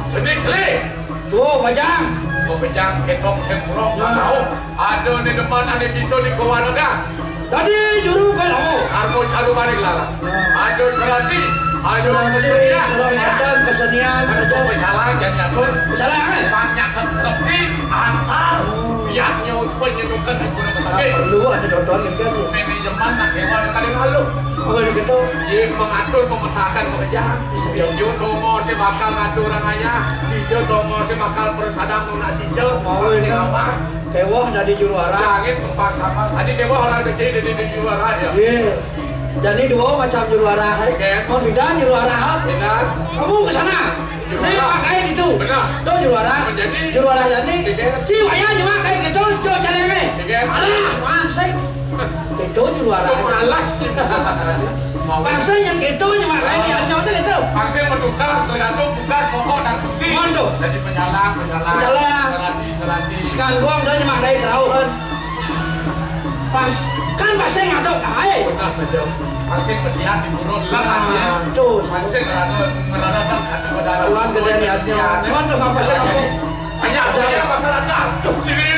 Seni klik. Tuh, bajang. Kau bajang, ketong, semprong, nah. Tahu. Ada ni depan, ada bisa di keluarga. Tadi juru kan, oh. Armo calu balik lah. Ada serati, ada kesenian. Ada kesenian. Ada pecalang, jadi atur. Pecalang, eh? Banyak tertib, antar. Biarnya penyenukan dan guna kesakit. Perlu ada contoh gitu. Manajemen nak hewan yang ada lalu. Oh, gitu. Ye mengatur, memetakan pekerjaan. Dia tomo si bakal ngatur orang ayah. Dia tomo si bakal persadang lunak sijil. Mau sing itu. Apa? Kewah dari juru arah. Jangan tumpang sama. Tadi kewah orang kecil dari, dari juru arah ya. Iya. Jadi dua macam juru arah. Oke. Mau bidan juru arah. Bidan. Kamu ke sana. Juru arah. Pakai itu. Benar. Tuh juru arah. Menjadi. Juru arah jadi. Oke. Si wayah juga kayak gitu. Tuh caranya. Oke. Arah, mansing. Itu juru arah. Itu malas. Mau. Maksudnya gitu cuma kayak dia nyawa itu. Maksudnya bertukar tergantung tugas pokok dan fungsi. Waduh. Jadi pecalang, pecalang. Pecalang. Serati, serati. Sekarang gua udah nyemak dari kerauhan. Pas, kan pasti ngadok, eh. Benar saja. Pasti kesian di burung lah, nah, ya. Tuh. Pasti ngerada, ngerada kan kata pada orang gede niatnya. Waduh, apa sih, apa? Banyak, banyak masalah dah. Sini.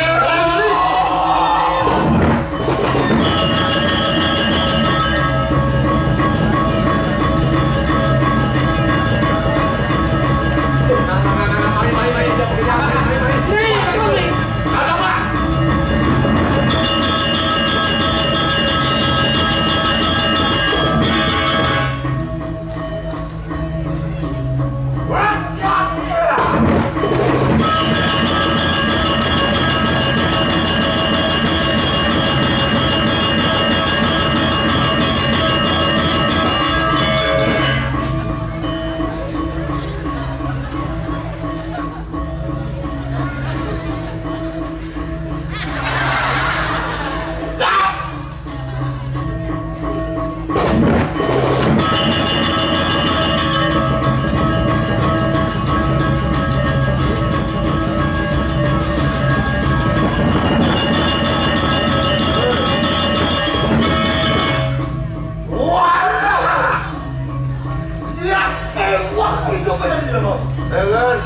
Walah! Dia kewah hidup dari jelema. Ya kan?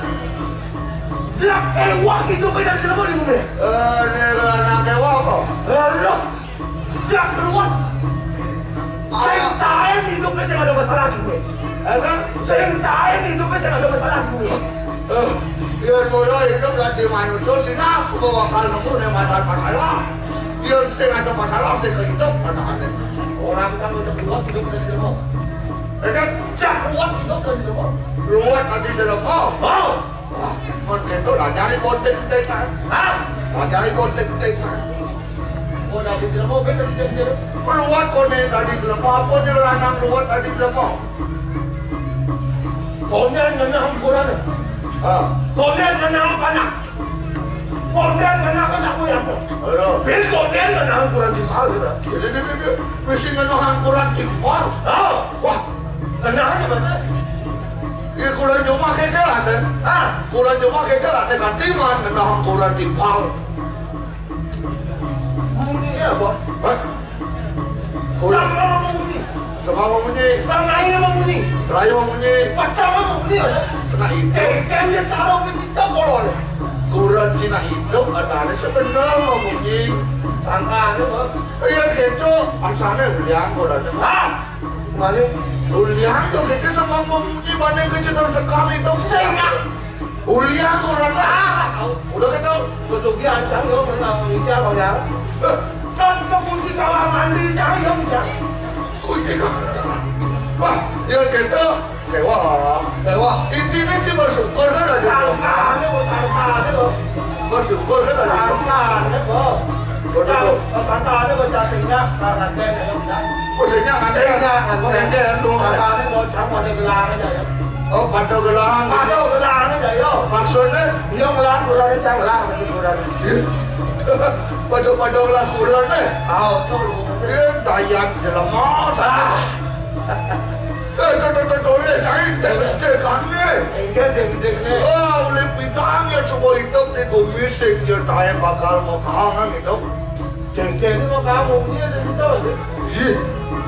Dia kewah hidup dari jelema di bumi. Eh, ini anak kewah kok. Aduh! Jak keluar. Sing taen hidupnya sing ada masalah gitu. Eh, kan? Sing taen hidupnya sing ada masalah gitu. Eh, yen mulai hidup dadi manusia, sinah bakal nemu ning masalah. Yen sing ada masalah, sing ke hidup, ada aneh. Orang kan udah keluar hidup dari dulu. Eh, kan? Jak keluar hidup dari dulu. Luar tadi dalam. Oh, oh. Wah, mun gitu lah, nyari konten-konten, kan? Hah? Lah, nyari konten-konten, kan? Tadi jelema, ben tadi jelema. Luwat koné tadi jelema, apa dia lanang luwat tadi jelema? Koné ngenah hangkuran. Ha. Koné ngenah panak. Koné ngenah panak mu ya apa? Ayo. Ben koné ngenah hangkuran timpal, ya. Jadi dia, dia, dia, mesti ngenah hangkuran timpal. Ha. Wah. Kenapa sih, Mas? Ya, kulan jumah kékél até. Ha. Kulan jumah kékél até katiman ngenah hangkuran timpal. Munyi apa? Hah? Sama mau munyi. Sama mau munyi. Tangai mau munyi. Tangai mau munyi. Patang mau munyi. Kena itu. Eh, kan dia taruh ke kita kolon. Kuran Cina itu katanya sebenar mau munyi. Tangan apa? Iya gitu. Asalnya bilang kurannya. Hah? Mane? Ulian tuh kita sama mau munyi, mana ke cedar sekali dong. Sengak. Ulian orang. Ah, udah gitu. Kusugi ancang yo, pernah manusia kau ya. Eh. Kan ke kunci kamar mandi, cari yang bisa. Kunci kamar. Wah, ya gitu. Kewah. Kewah. Intinya sih bersyukur kan aja. Sangkane kok, sangkane kok. Bersyukur kan aja. Sangkane kok. Bersyukur. Sangkane kok, cacingnya, nganten ya, bisa. Maksudnya nganten. Sehingga nganten. Nganten, dua kali. Sangkane kok, cang pada gelang aja ya. Oh, pada gelang. Pada gelang aja, yo. Maksudnya? Iya, gelang, gelang, cang gelang, masih gelang. Pada-pada gelang, gelang, eh. Tahu, tuh. Iya, dayat jelema, sah. Eh, tuh, tuh, tuh, tuh, eh, cai, dek, dek, aneh. Enggak, dek, dek, nih. Ah, oleh bidang ya, semua hidup di bumi sing, ya, cai bakal, bakal, gitu. Dek, dek, ini mau kamu, ini ada bisa, ya? Ih,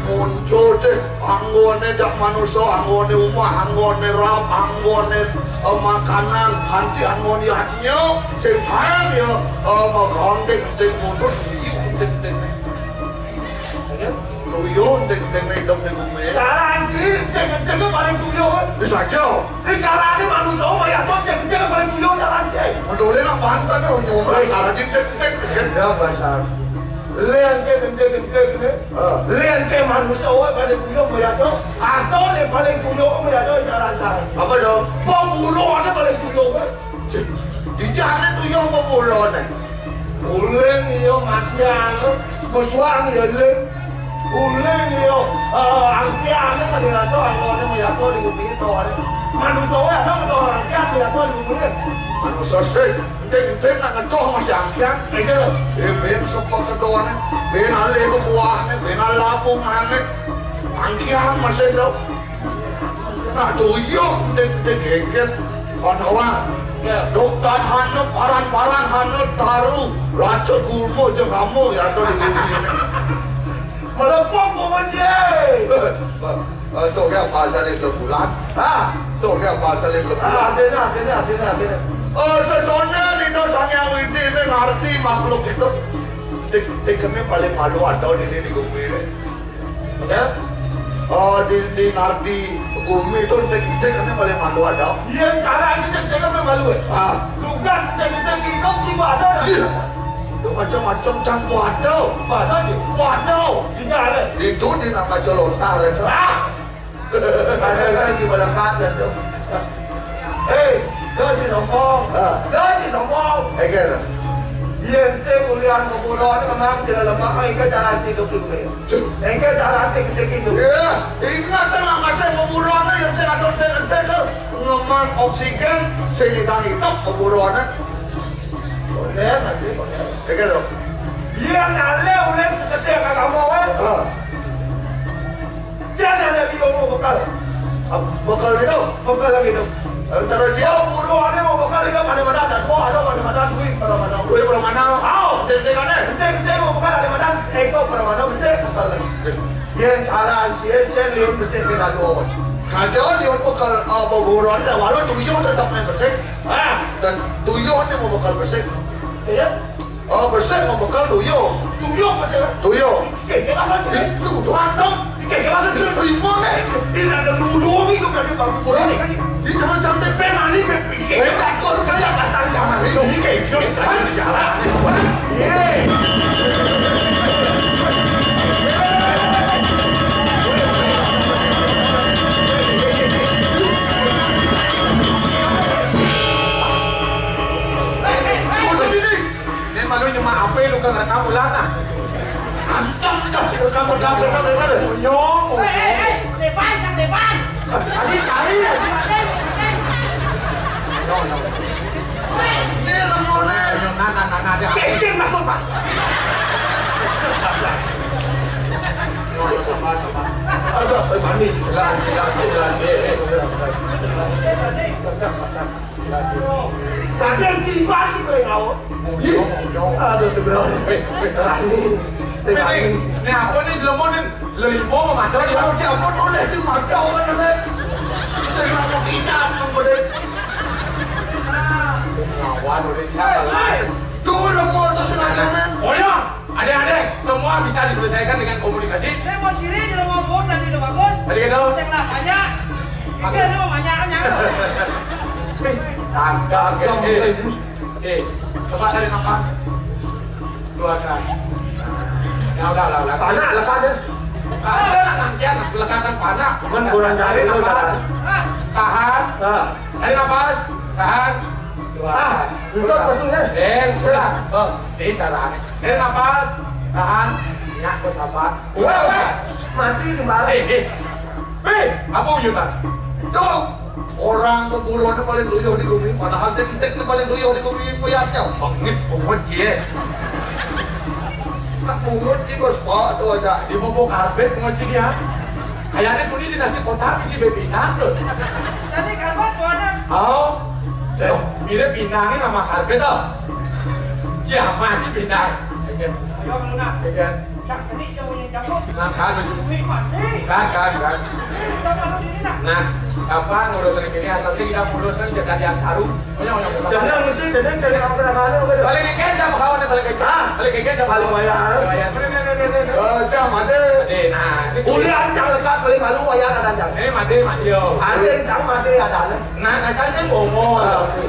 muncul deh, anggone jak manusia, anggone umah, anggone rap, anggone, eh, makanan, kanti anggone hanya, sing cai, ya, eh, bakal, dek, dek, muncul, iya, dek, dek, nih. Tuyul, enting-enting hidup di bumi. Cara anjing, enting-enting paling tuyul. Bisa aja. Ini caranya manusia, oh, ya, tuh, enting-enting paling tuyul, cara anjing. Mendolen nak pantat tuh, nyumbang, cara enting-enting, gitu. Ya, bahasa. Lé enting-enting, nih. Ah. Lé enting manusia, oh, paling tuyul, ya, tuh. Atau lé paling tuyul, ya, tuh, cara anjing. Apa dong? Pembunuhannya paling tuyul, kan? Di jane tuyul apa bulane? Uling iya matian, besuang iya ling. Uling iya, eh, angkiane kan dirasa anggone meyato di bumi to, are. Manusa wae ana metu angkian meyato di bumi. Manusa sing, enting-enting nak ngedoh masih angkian. Iya lho. Eh, ben sepot kedoane, ben alih kebuahane, ben alih labungane. Angkian masih do. Nak tuyuh dek-dek geget. Pandawa. Ya. Dok tan hanep, paran-paran hanep, taru, lacut gulma jeung amo ya, to di bumi. Melepok pokoknya. Eh, tuh kayak apa aja itu bulan? Hah? Tuh kayak apa aja itu bulan? Ah, adene, adene, adene, adene. Oh, sedone Ida Sang Hyang Widi ini ngerti makhluk itu. Tik, tikene paling malu ada di, di, di bumi ini. Ya? Oh, di, di ngardi bumi itu entek-entek kan paling malu ada. Iya, cara ini entek-entek kan malu, eh? Ah. Tugas entek-entek hidup sih ada. Iya. Lu macam-macam campur ada. Mana dia? Waduh. Ini ada. Itu di nama celontar itu. Ah! Ada lagi melekat itu. Hei, dia si sombong. Ah. Dia si sombong. Eger. Yen sing ulian kuburan memang sila lemak, engke cara hidup dulu ya. Engke cara tik-tik hidup. Ya, ingat lah, masa kuburan yang sing atur tik-tik tuh. Ngemang oksigen, sing hidup kuburan. Oke, masih, oke. Eger dong. Yen ale ulian ketik agama wae. Ah. Jan ada liya mau bekal. Ah, bekal itu? Bekal lagi itu. Eh, cara dia? Oh, buruannya mau bekal itu mana-mana ada. Oh, ada mana-mana duit, mana-mana. Duit mana-mana? Aw. Dek-dek ada? Dek-dek mau bekal ada mana? Eko mana-mana, bisa bekal lagi. Yen saran, yen, yen, liur besik kita doang. Kada liur bekal, ah, buruannya, walau tuyuh tetap main besik. Ah. Dan tuyuh ni mau bekal besik. Iya. Oh, besik mau bekal tuyuh. Tuyuh apa sih? Tuyuh. Oke, kita masuk sini. Ih, lu tuh antem. Oke, kita masuk sini. Ih, mau nih. Ini ada nulung itu kan di bangku kurang nih. Ini jangan cantik. Pengen nih, Beb. Oke, takut kayak pasar jalan. Oke, oke, jalan. Iya. Udah ini. Nen malu nyemak ape lu ke rekam ulang ah. Rekam, rekam, rekam, rekam. Yo. Hei, hei, hei, depan, yang depan. Tadi cari, tadi. Ini lemone. Nah, nah, nah, nah, dia. Cincin masuk, Pak. Yo, yo, sabar, sabar. Aduh, eh, Bani. Jalan, jalan, jalan. Eh, eh, jalan, jalan. Tadi yang tiba di beliau. Ih, aduh, sebenarnya. Berani. Berani. Ini apa nih, jelema nih? Lha, mau macam. Kalau siapa boleh tu macam mana, kan? Saya mau kita, mau boleh. Lawan udah cakap. Tuh, lemah tu sengaja, men. Oh ya, ada, ada. Semua bisa diselesaikan dengan komunikasi. Saya mau kiri, jelema bom, nanti udah bagus. Tadi kata? Saya ngelah banyak. Maksud? Dia lu banyak, banyak. Wih, tangkap, eh. Eh, coba tarik nafas. Keluarkan. Ya udah, udah, udah. Panas, lekas deh. Ada nak nantian, lekas dan panas. Cuman kurang dari itu, nafas. Tahan. Ah. Tarik nafas. Tahan. Ah, udah pasang, eh. Eh, udah. Oh, ini caranya. Tarik nafas. Tahan. Nyak, sabar. Udah, udah. Mati di balik. Eh, eh. Hei, apa ujutan? Tuh, orang kuburan itu paling luyuh di bumi, padahal tek-tek itu paling luyuh di bumi, puyatnya. Bengit, bungut, cie. Tak bungut, cie, bos, Pak, tuh ada. Di bobo karpet, bungut, cie, dia. Kayaknya tuh di nasi kotak, bisi bebina, tuh. Tadi karpet, tuh ada. Oh, eh, mirip pinangnya sama karpet, tuh. Cie, sama aja pinang. Ayo, mana? Ayo. Cak, cenik jauh yang jauh. Nah, kan. Wih, mati. Kan, kan, kan. Kita taruh di sini, nah. Nah, apa ngurus ini asal sih kita ngurus kan jadi yang karu. Banyak, banyak, banyak. Jangan mesti, jangan cari orang ke mana, ke mana. Paling kagak sama kawan, paling kagak. Ah, paling kagak sama paling kawan. Banyak. Mana, mana, mana, mana. Eh, Cang, mati. Mati, nah, ini kuliah Cang lekat paling malu wayah ada, Cang. Ini mati, mati, yo. Ada yang Cang mati ada, nah. Nah, nah, saya sih ngomong. Ah, sih.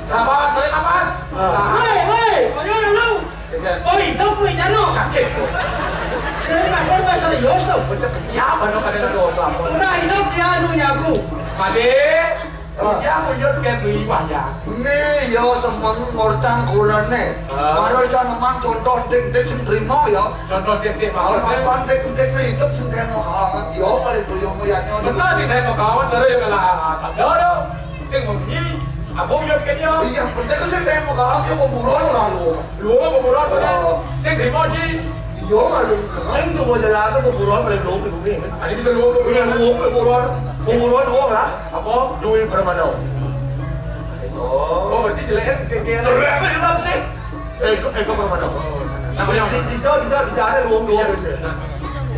Sabar, tarik nafas. Ah. Tahan. Woi, woi, mana lu? Iya. Oh, hidup, weh, jano. Kaget, tuh. Saya nggak, saya nggak serius, tuh. Bocah ke siapa, no, kadang ada orang. Udah hidup dia, anu, nyaku. Made, ah, ya, mundur ke beli wayah. Nih, yo, semeng mortang kurane. Ah. Baru saya memang contoh dik-dik sing trimo, ya. Contoh dik-dik, maksudnya? Hormatan dik-dik hidup sing trimo kawan. Yo, kalau itu, yo, melihatnya. Benar sih, trimo kawan, terus ya, kalau sadar, dong. Sing wengi, aku yo kene. Iya, penting kan sing temu kawan yo kuburan ora lu. Lu kuburan to. Oh. Sing trimo iki. Iya, malu. Kan juga jelas kuburan paling lu di bumi. Ada bisa lu. Iya, lu kuburan. Kuburan doang lah. Apa? Duit permana. Oh. Oh, berarti jelek kan, kayak jelek apa ya, Mas, sih? Eh, kok, eh, kok permana? Namanya apa? Di, di, di, di, di, di, di, di, di, di, nah.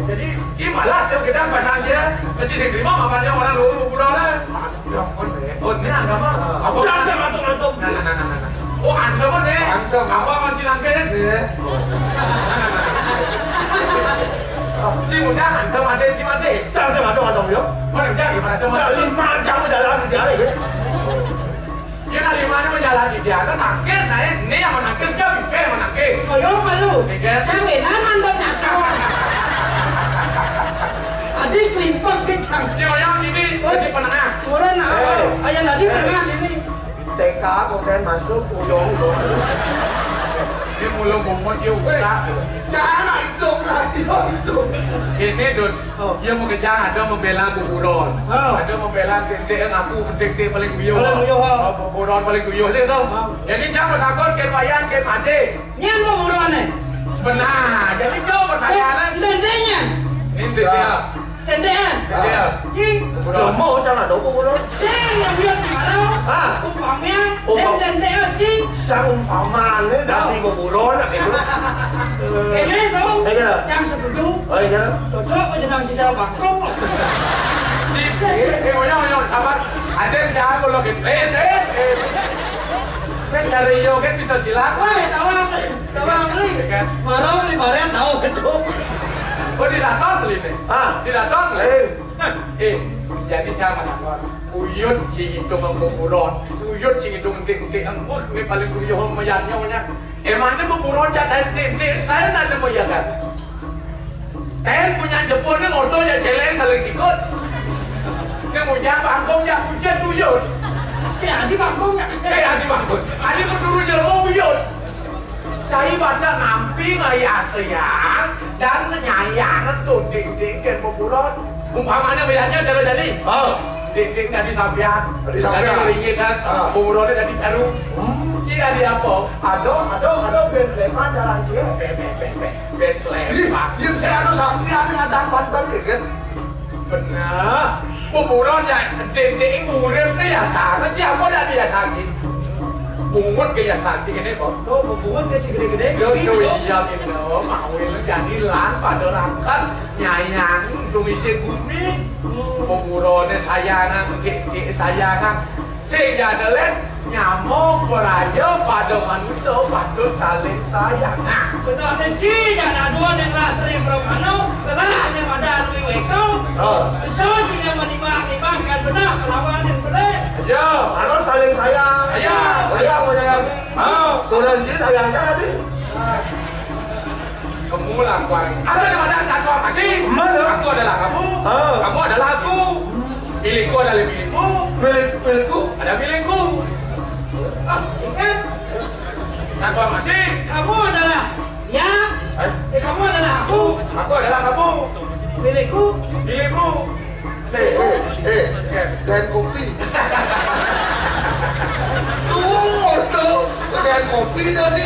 Jadi, si malas kalau kita pasang dia, kecil sing terima makannya orang lu kuburan. Gampang deh. Oh, ini agama. Ah. Apa? Jangan, jangan, jangan, jangan. Nah, nah, nah, nah, nah. Oh, antem nih. Antem. Apa, mancing nangkis? Iya. Nah, nah, nah. Si muda antem, ada si mati. Jangan, jangan, jangan, jangan, ya. Mana jadi merasa. Jangan, lima jam jalan di jalan, ya. Ya, nah, lima ini menjalani dia. Nah, nangkis, nah, ini yang menangkis, dia, eh, menangkis. Ayo, malu. Iya. Jangan, jangan, jangan, jangan. Adi kelimpang, kencang. Dia orang ini, oh, jadi penengah. Orang, nah, eh, ayah tadi penengah ini. T K, kemudian masuk, ulung, ulung. Dia mulung bungut, dia usah. Weh, cara itu, berarti itu. Ini, Dun. Oh. Dia mau kerja, ada membela kuburan. Oh. Ada membela titik-titik ngaku, titik-titik paling guyuh. Paling guyuh, oh. Oh, kuburan paling guyuh sih, tu. Oh. Jadi, jangan takut, ke bayan, ke mati. Nyen kuburan ni. Benar. Jadi, tu pertanyaan. Tentenya. Ini dia. Tentean. Iya. Ji. Kuburan. Lama, jangan tahu kuburan. Sing yang dia di mana? Ah. Umpamanya, umpam- dan tentean, ji. Cang umpama ni dari kuburan nak itu. Ini tu. Eh, iya. Cang setuju. Oh, iya. Cocok ke jenang kita bakong. Di, di, di, oyo, oyo, sabar. Ada yang jago lagi. Eh, eh, eh. Kan cari yo kan bisa silat. Wah, tahu apa? Tahu apa ni? Iya kan? Marong ni, Marian tahu itu. Oh, di dalam beli ni. Ah. Di dalam beli. Eh. Eh, jadi zaman apa? Uyut si itu mengkuburan. Uyut si itu ngetik-ngetik. Wah, ni paling kuyuh mayat nyonya. Emangnya kuburan jatah titik. Saya nak nemu ya kan? Eh, punya Jepun ni motor je celeng saling sikut. Ni punya bangkong je hujan uyut. Eh, adi bangkong je. Eh, adi bangkong. Adi berturun je mau uyut. Cai badak nampi ngayah sayang dan nyayang tu dik-dik kén beburon. Umpamanya bayarnya cara jadi. Oh. Dik-dik dari sampean. Dari sampean. Dari ringgit dan ah. Beburonnya dari jarum. Hmm. Ci dari apa? Aduh, aduh, aduh, ben slepan jalan sih. Ben, ben, ben, ben. Ben slepan. Ih, yang si anu sampean yang ada bantuan kayak gitu. Bener. Kuburan ya, dendeking urip né ya sanget, siapa dak dia sakit? Bungut ke ya sakit ini kok. Tuh, bungut ke si gede-gede. Yo, tuh iya gitu. Mau itu jadi lan pada rangkat nyayang untuk isi bumi. Kuburannya sayangan, kek sayangan. Sing jana lén nyama praya pada manusa patut saling sayang. Nah, bener né ci, jana dua ning ratri pramana, lelah né pada anu wéka. Oh. Bisa ci né menibak-nibak kan bener kelawan yang belik. Ya, harus saling sayang. Ya. Sayang menyayangi. Oh. Kurang ci sayangnya tadi. Kamu lah, Kuan. Aku adalah Datu Amasi. Mana? Aku adalah kamu. Ah. Kamu adalah aku. Milikku adalah milikmu. Milik, milikku? Ada milikku. Ah, ingat. Datu Amasi. Kamu adalah dia. Eh? Eh, kamu adalah aku. Aku adalah kamu. Milikku. Milikmu. Eh, eh, eh, kakean kopi. Tuh, moto, kakean kopi tadi.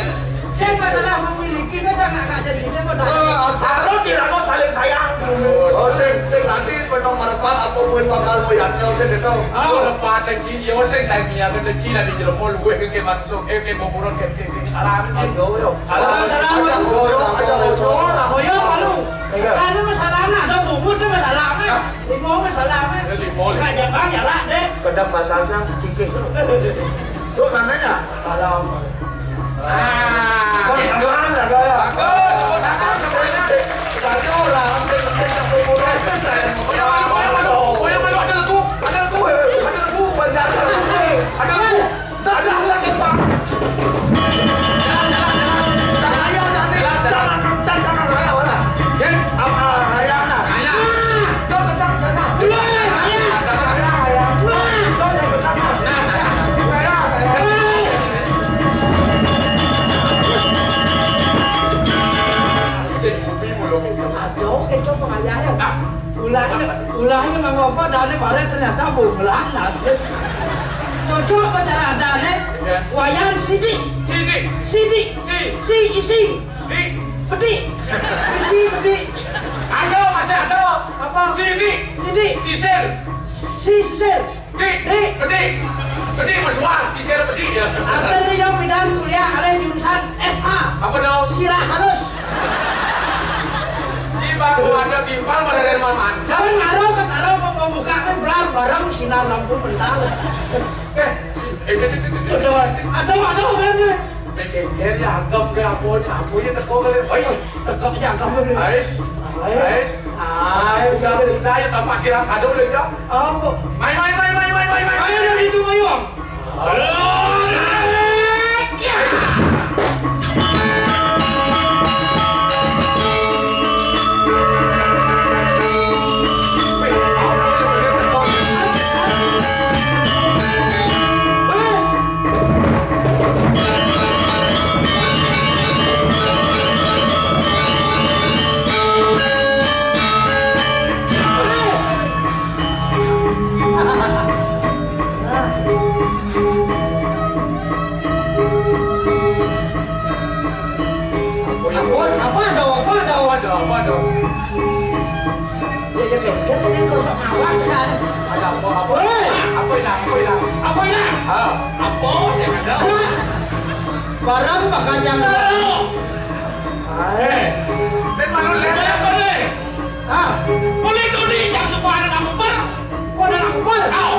Saya masalah memiliki, kan nak kasih duitnya, Pak. Eh, harus dirangkul saling sayang. Oh, sing, sing nanti penuh merepat apa pun bakal melihatnya, sing gitu. Oh, merepat lagi, yo, sing tadi ya, kan kecil lagi jelema luwih ke kemah sok, eh, ke boboron, ke, ke, ke, salam. Aduh, yo. Salam, salam. Aduh, yo, aduh, yo. Oh, yo, malu. Iya. Sekarang masalah anak, ada bubut tu masalah, kan? Ah. Lima masalah, kan? Ya, lima, lima. Bukan jambang, jalan, deh. Kadang pasangnya kikik. Tuh, nanya. Salam. Ah, gitu. Bagus, bagus, bagus. Satu orang, penting, penting, tak berkurang. Ada lagu, ada lagu, ada lagu, ada lagu. Ada lagu. Dah, dah, dah, dah, Pak. Jalan, jalan, jalan. Jangan, jangan, jangan, jangan, jangan, jangan, jangan, mana? Apa, ayah, nah? Ayah. Dah, dah, dah, dah. Ayah, ayah. Dah, dah, dah, dah. Ayah, ayah. Aduh, itu pengayahnya. Ah. Ulahnya, ulahnya nganggo apa? Dane balik ternyata bunglana. Cocok apa cara adane? Iya. Wayan sidik. Sidik. Sidik. Si. Si isi. Di. Pedi. Isi pedi. Ada, masih ada. Apa? Sidik. Sidik. Sisir. Si sisir. Di. Di. Pedi. Pedi, mas, wah, sisir pedi ya. Apa nih yang pindah kuliah alih jurusan S H? Apa dong? Sirah halus. Ci baku ada timpal pada dari mana? Kan ngaruh, kan ngaruh, mau buka kan belar bareng sinar lampu mental. Eh, eh, eh, eh, eh, eh. Aduh, aduh, aduh, aduh, aduh. Eh, eh, eh, ya, anggap ke apa ni? Apa ni teko kali? Ais. Teko je anggap kali. Ais. Ais. Ais. Ais. Udah, udah, ya, tampak siram kado le, ya. Apa? Mai, mai, mai, mai, mai, mai, mai. Ayo, dah itu, ayo. Apa, apa ada, apa ada, apa ada, apa ada? Ya, ya, kan, kan ini kau sok ngawak, kan? Ada apa, apa? Hei! Apa hilang, apa hilang? Apa hilang? Ah. Apa sih ada? Barang bakal yang ada. Eh, ben malu lihat apa ni? Ah, boleh tu ni, jangan semua ada nak kumpul. Oh, ada nak kumpul? Tahu.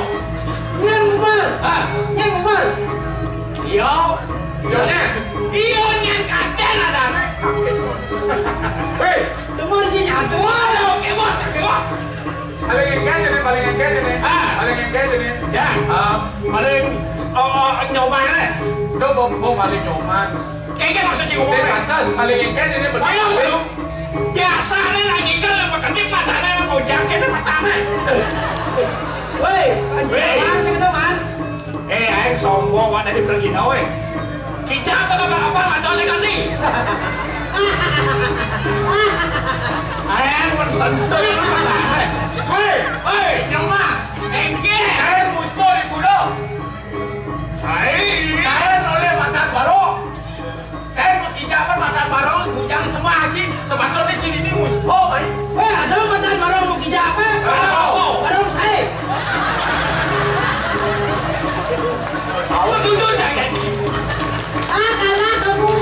Nyan kumpul. Ah. Nyan kumpul. Iya. Iya, nyan. Iya, nyan katen ada ni. Hei. Demen je nyatu. Waduh, oke, bos, oke, bos. Paling engkén ini, paling engkén ini. Ah. Paling engkén ini. Ya. Ah. Paling, oh, nyoman, eh. Coba, oh, paling nyoman. Kagak maksud cing. Saya pantas, paling engkén ini betul. Ayo, lu. Biasa nih, nak ngikal, apa kedip matanya, mau jaket, matanya. Woi, woi. Apaan sih, Man? Eh, aing sombong, wak, dari pergi, woi. Kita apa apa apa atau saya ganti? Ayo, pun sentuh. Hei, hei, nyawa. Engke, ayo musto di kudo. Saya, ayo oleh matan baru. Kan mesti jaman matan baru, bujang semua haji. Sepatutnya ciri ini musto, baik. Weh, ada matan baru mau kerja apa? Baru. Baru saya. Setuju dah jadi. Ah, kalah kamu.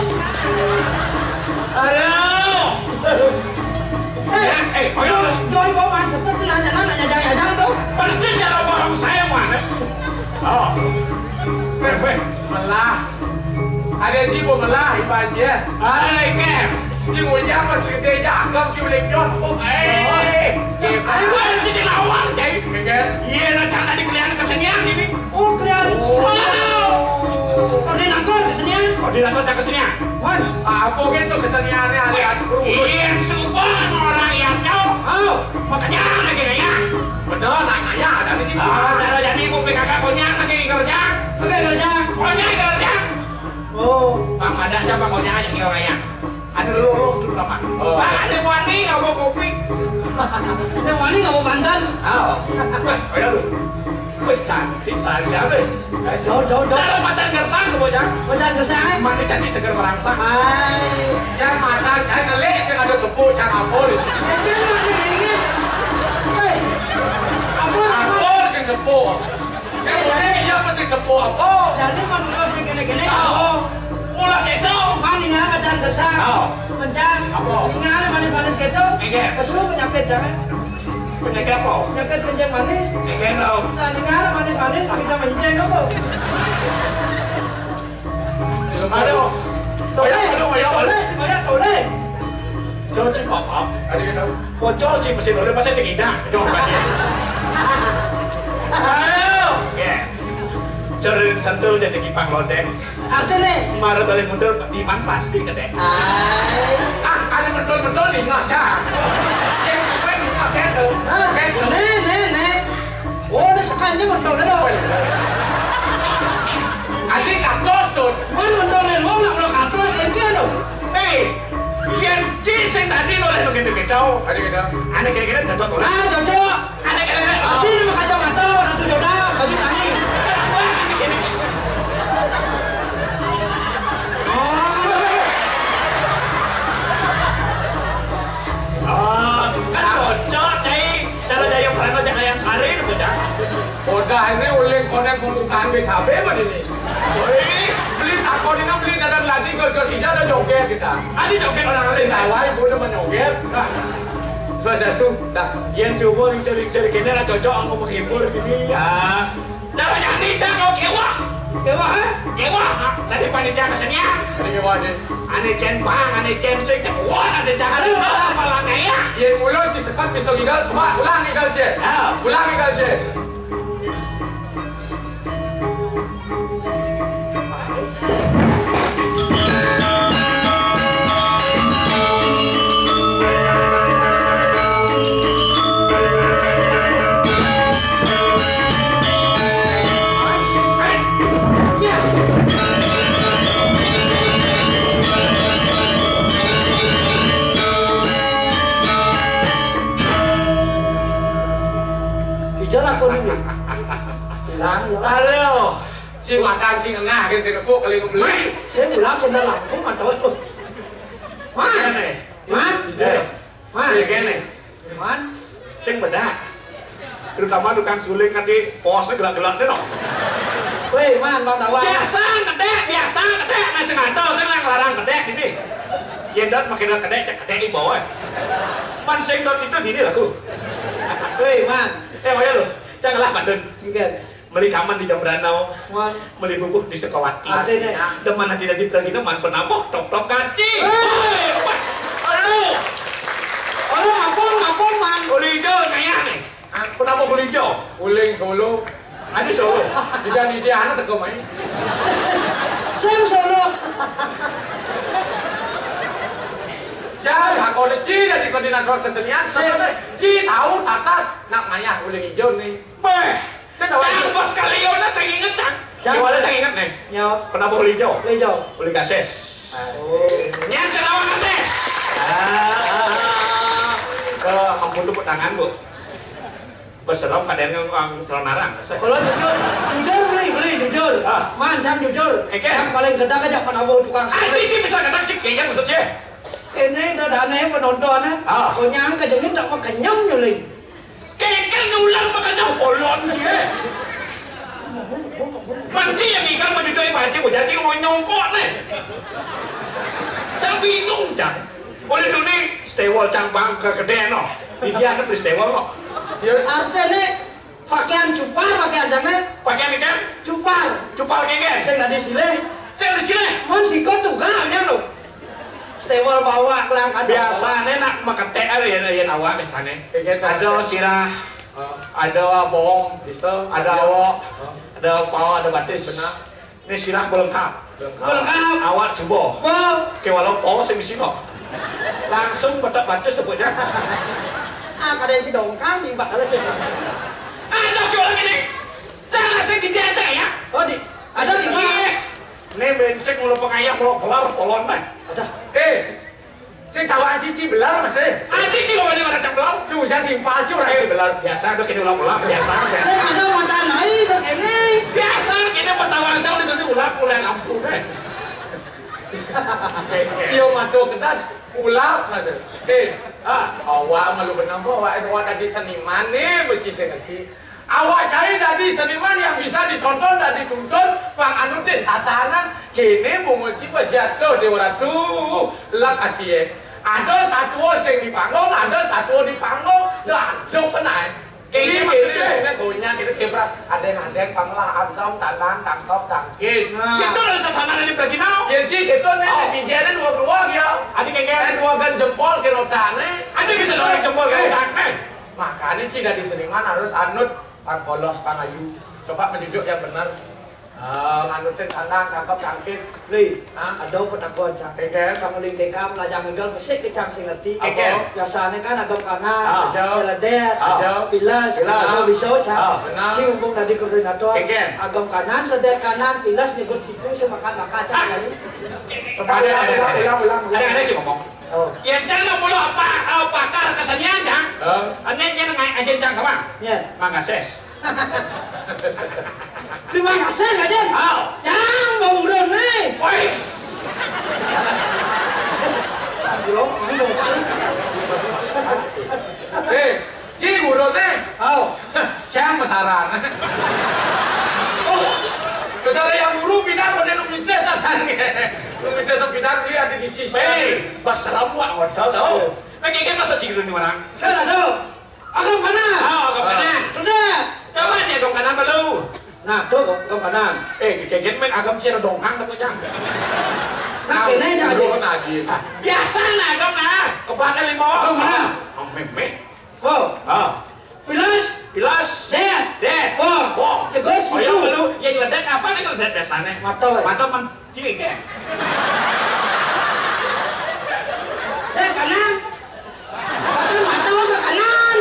Aduh. Eh, eh, ayo. Joy, bawa masuk ke tulang jalan, nak jajang-jajang tu. Persis cara orang saya mana? Oh. Weh, weh. Melah. Ada jiwa melah, ibaratnya. Hai, Kem. Jiwanya masih gede, jangkau, jiwa lejot. Oh, eh. Ayo, gue sisi lawan, cai. Iya, nak cak tadi kelihatan kesenian ini. Oh, kelihatan. Wow. Koordinator kesenian. Koordinator cak kesenian. Wan. Apa gitu keseniannya, ada guru? Iya, serupa orang yang tahu. Oh. Makanya lagi nanya. Bener, nanya, ada di sini. Ah, cara jadi mau P K K punya lagi kerja. Oke, kerja. Punya kerja. Oh. Pak, ada apa punya aja nih orangnya? Ada luluh dulu apa? Oh. Pak, ada wani nggak mau kopi? Ada wani nggak mau bandan? Oh. Wah, ayo lu. Wih, cantik saya deh. Jauh, jauh, jauh. Cara matan gersang tuh, bocah. Bocah gersang, eh? Manis cantik seger merangsang. Hai. Saya matan, saya ngelik, saya ada kepuk, saya ngapul. Ya, jangan ada ini. Hei. Apa, apa? Ngapul, saya kepuk. Eh, boleh, iya, apa saya kepuk, apa? Jadi, mau mulai gini-gini. Oh. Mulai gitu. Mana ya, bocah gersang? Oh. Mencang. Apa? Tinggal manis-manis gitu. Iya. Pesu penyakit, jangan. Penyakit apa? Penyakit kencing manis. Penyakit apa? Saat ini ada manis-manis, kita menceng apa? Aduh. Toleh, aduh, ayo, toleh, toleh, toleh. Lo cik apa? Ada yang tahu? Pocol cik mesin toleh, masa cik indah? Aduh, apa dia? Aduh, ya. Cari sentul jadi kipang lodeng. Apa nih? Marah balik mundur, iman pasti gede. Ai. Ah, ada betul-betul nih, ngaca. Yang gue nih, pakai tuh. Ah, pakai tuh. Nih, nih, nih. Oh, ini sekalinya betul, kan? Ada katos tuh. Kan betul, nih, lo nggak perlu katos, kan dia tuh. Eh, yang cik sing tadi lo lagi begitu-gitu. Ada gitu. Ada kira-kira cocok, lo. Ah, cocok. Ada kira-kira. Tadi nama kacamata, Ratu Joda, baju tani. Kenapa? Ada kira-kira. Oh. Oh, kan cocok, Cai. Cara daya Frano jangan yang sari, gitu, Cai. Udah, ini uling konen pembukaan B K B apa ini? Wih. Beli takon ini, beli dadan lagi, gos-gos hijau ada joget kita. Ada joget orang asing. Sing awal, ibu udah menjoget. Nah. Sukses tuh, dah. Yang subuh, lingsir-lingsir, kini lah cocok, aku menghibur gini, ya. Cara nyanyi, dah, kau kewah. Kewah, eh? Kewah, ah. Dari panitia kesenian. Dari kewah, deh. Ane cen pang, ane cen sing, kuat, ane jangan lupa, apalannya, ya. Iya, mulai si Sekat bisa gigal, coba ulang gigal, Cen. Ya. Ulang gigal, Cen. Bicara kau dulu. Hilang, hilang. Aduh. Si makan, si ngengah, kan si nepuk, kali ngebeli. Saya bilang, saya dalam, saya mantau itu. Man, man, man. Iya, gini. Man. Sing bedak. Terutama tukang suling kan di posnya gelak-gelak deh, no. Weh, man, bang tawa. Biasa, kedek, biasa, kedek. Nah, sing ada, sing yang larang kedek ini. Ya, dan makin kedek, kedek di bawah. Man, sing dot itu dini laku. Weh, man. Eh, maya lu. Janganlah, Pak Dun. Enggak. Meli kaman di Jambranau. Wan. Meli bubuh di Sukawati. Ada nih. Demen hati dadi pragina man penampoh tok-tok ganti. Hei! Wah, aduh. Aduh, ampun, ampun, man. Uling ijo naya nih. Penampoh uling ijo. Uling Solo. Ada Solo. Tidak di dia anak teko main. Sing Solo. Ya, aku udah ci dari koordinator kesenian. Sing. Sebenarnya ci tahu tatas nak maya uling ijo nih. Beh. Cang, bos kalian, Cang, inget, Cang. Cang. Coba ada cang ingat nih. Nyau. Pernah beli jo? Beli jo. Beli gases. Oh. Nyan cang lawan gases. Ah, ah, ah. Ke ampun tepuk tangan, Bu. Berserong kadang yang orang terlarang. Kalau jujur, jujur beli, beli jujur. Ah. Man, cang jujur. Oke. Yang paling gedek aja pernah bawa tukang. Ah, ini bisa gedek cik, kayaknya maksudnya. Ini udah aneh penonton, eh. Ah. Konyang kejengin tak mau kenyang nyuling. Kengkel nular makanya polon dia. Manci yang ikan menjadi panci mau jadi mau nyongkok nih. Cang bingung cang. Oleh tu ni stewol cang bang ke kedai no. Di dia ada beli stewol no. Ya. Artinya pakaian cupar, pakaian cang, eh. Pakaian ikan? Cupar. Cupar kengkel. Sing tadi silih. Sing tadi silih. Mun sikot tuh gak lo. Stewol bawa kelangkat. Biasane nak maketek ae yen, yen awak biasane. Iya, iya. Ada sirah, ada bong, ada awak, ada paha, ada batis. Benar. Ini sirah belengkap. Belengkap. Awak subuh. Bong. Ke walau paha sing isi kok. Langsung petak batis tepuknya. Ah, kada yang didongkang, imbak kalau sih. Ada ke orang ini. Cara saya gede aja ya. Oh, di, ada di mana? Iya. Ini benceng mulu pengayah mulu pelar polon mah. Ada. Eh, sing tawaan cici belar masih. Adi di mana mana cak belar? Tuh, jadi impal sih orang ini belar. Biasa terus kini ulang-ulang, biasa, biasa. Saya ada mata naik begini. Biasa, kini pertawaan tahu di sini ulang, ulang ampun, eh. Iya, mantu kedan. Ulang masih. Eh, ah, awak malu benar, awak, awak tadi seniman nih, bagi saya ngerti. Awak cari tadi seniman yang bisa ditonton dan dituntun, pang anutin tatanan. Kini bungo ciba jatuh di waratu. Lak atie. Ada satu sing di panggung, ada satu di panggung. Dah, dok kenai. Kayaknya maksudnya ini punya kita kebrak. Ada yang ada yang panglah agam tangan tangkap tangkis. Nah. Kita udah sesama dari Praginau. Ya sih, kita nih, oh, pinjana dua dua ya. Ada kayaknya. Eh, dua gan jempol ke notane. Ada bisa dua jempol ke notane. Makanya sih dari seniman harus anut pang polos, pang ayu. Coba menunjuk yang benar. Ah, nganutin tangan, tangkap tangkis. Li, hah? Ada apa tak kau cak? Kengken. Kamu ling tekam, lajang egal, besik ke cang sing ngerti. Kengken. Biasanya kan agam kanan, ah, ledet, ah, pilas, pilas, ah, bisa cak. Ah, benar. Si umpung tadi koordinator, kengken, agam kanan, ledet kanan, pilas, nyebut siku, semakan makan cak tadi. Ada, ada, ada, ada. Ulang, ulang, ulang. Ada, ada, cik ngomong. Oh. Ya, jangan mulu apa, eh, pakar kesenian, Jang. Eh? Aneh nyen ngai ajen, Jang, kawan. Ya. Mangga ses. Terima kasih, Raden. Oh. Jang, mau urun nih. Woi. Belum, ini mau. Eh, Ci guru nih. Oh. Cang mataran. Oh. Betara yang guru pindah pada nu mintes datang. Nu mintes pindah dia ada di sisi. Hei, pas serem wak, wak, tahu, tahu. Nah, kayak masa ci guru nih orang. Kan ada. Agam kanan. Oh, agam kanan. Sudah. Coba aja agam kanan baru. Nah, tuh, agam kanan. Eh, kayak main agam sih ada dongkang tuh, Cang. Nah, kena aja. Ah, biasa nah agam nah. Kepala lima. Agam mana? Oh, memeh. Ko. Ah. Pilas. Pilas. Det. Det. Ko. Ko. Tegur situ. Oh, ya, lu, ya, ledet apa nih, ledet biasanya? Mata, ya. Mata men-, cilik, ya? Det kanan. Mata, mata ke kanan.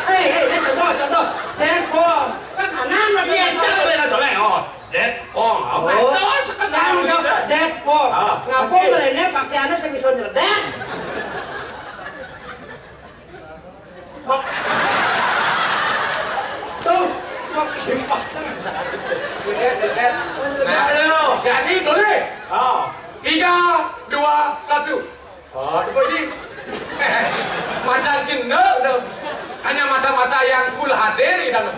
Hei, hei, det contoh, contoh. Det ko. Ke kanan, mata, iya, mata. Jangan boleh, boleh. Oh, det ko. Oh, oh, mata sekedar. Jangan, gitu. Det ko. Ah, ngapa oke. Boleh nih pakaiannya sing bisa nyeledet? Tuh, kok simpah. Nah, aduh. Jadi, tulis. Oh. Tiga, dua, satu. Oh, itu sih. Mata Cina, udah. Hanya mata-mata yang full H D di dalam.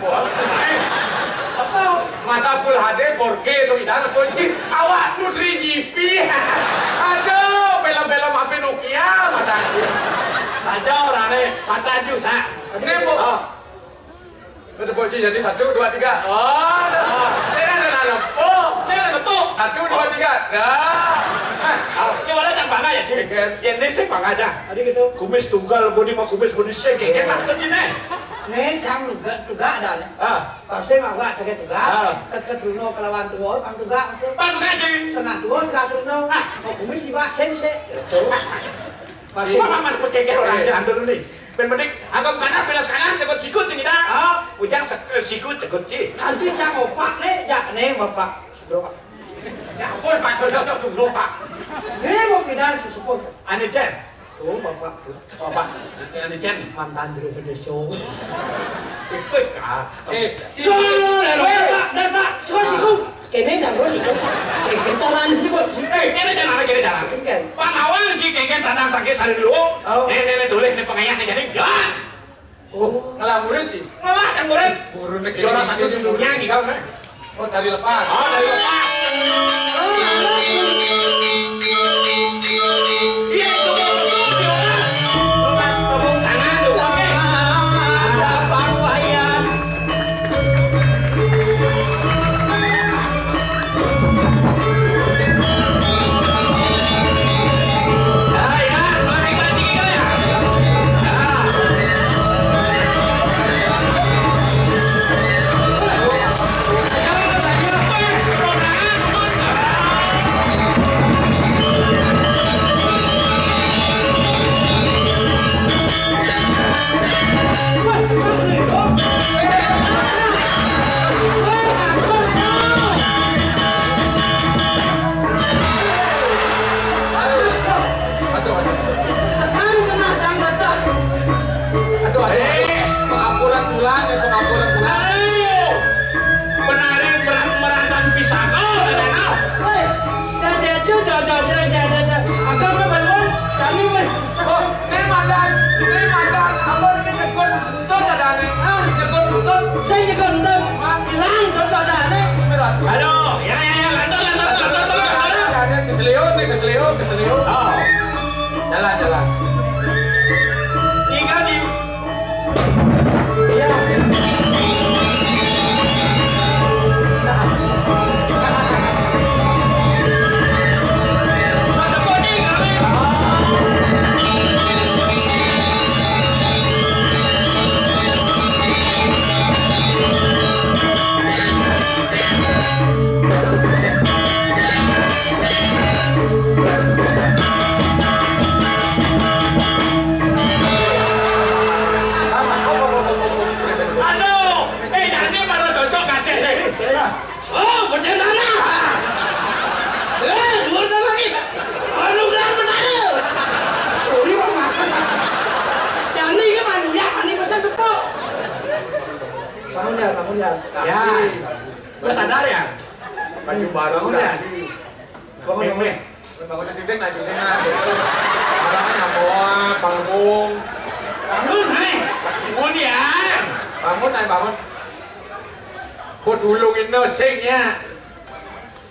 Apa? Mata full H D four K itu di dalam kunci. Awak Nutri G P. Aduh, film-film H P Nokia mata. Saja orang nih, mata ju, sa. Ini, Bu. Oh. Ada bocil jadi satu, dua, tiga. Oh, ada. Saya ada dalam. Oh, saya ada betul. Satu, dua, tiga. Dah. Ah, coba lah, cang bangga ya, Ci. Iya, kan? Ya, ini sih bangga aja. Tadi gitu. Kumis tunggal, bodi mah kumis, bodi sing. Kayak maksudnya nih. Nih, cang juga, juga ada nih. Ah. Pasti mah gua cek juga. Ah. Ket, ket Truno kelawan tua, pang juga masih. Pang juga, Ci. Setengah tua, setengah Truno. Ah. Mau kumis juga sing sih. Betul. Pasti. Mama mana perkeker orang, eh, Ci, antum nih. Ben penting, agam kanan, pilas kanan, tegur Sikut sing kita. Ah. Ujang sek-, sikut sekut ci. Kanti cang opak ne, jak ne bapak. Bro. Ya ampun, Pak, sudah, sudah, sudah, Pak. Ne mau pindah sesepuh. Anu Cen. Tuh, bapak tuh. Bapak, anu Cen. Mantan juru pedesong. Ikut, ah. Eh, si Tuh, Pak, dan Pak, suka siku. Kene dan bro siku. Kene caranya ini buat si. Eh, kene jangan, kene jangan. Oke. Pak Nawang, ci kengken tandang tangkis hari dulu. Oh. Nih, nih, nih, tulis nih pengayah nih, jadi, ya. Oh, ngelah murid sih. Ngelah kan murid. Guru negeri. Juara satu di dunia nih kau, kan? Oh, dari lepas. Oh, dari lepas. Iya, itu mau betul, di lepas. Lepas tepuk tangan, dukung, eh. Ada Bang Wayan. Aduh, aduh. Sekarang kena jam mata. Aduh, aduh, aduh. Eh. Pengapuran bulan, ya, pengapuran bulan. Aduh. Penari meran-, meratan pisang. Oh, ada, ada. Woi, ada, ada, ada, ada, ada, ada. Agak memang, kami, woi. Oh, ini madan, ini madan. Apa ini nyekut? Entut ada nih. Ah, nyekut entut. Saya nyekut entut. Bilang entut ada nih. Aduh, ya, ya, ya, lantur, lantur, lantur, lantur, lantur. Ada, ada, keseliu nih, keseliu, keseliu. Oh. Jalan, jalan. Tiga nih. Iya. Aduh, eh, jani baru cocok kacek sih. Oh, bener mana? Eh, luar lagi. Anu, bener, bener. Sorry, Mama. Jani ini manja, mandi macam tepuk. Bangun ya, bangun ya. Ya. Lu sadar ya? Baju baru. Bangun ya? Bangun, bangun. Bangun, tidur, nah, di sini, nah. Orangnya bawa panggung. Bangun, hai. Bangun ya. Bangun, hai, bangun. Buat dulu ini sing ya.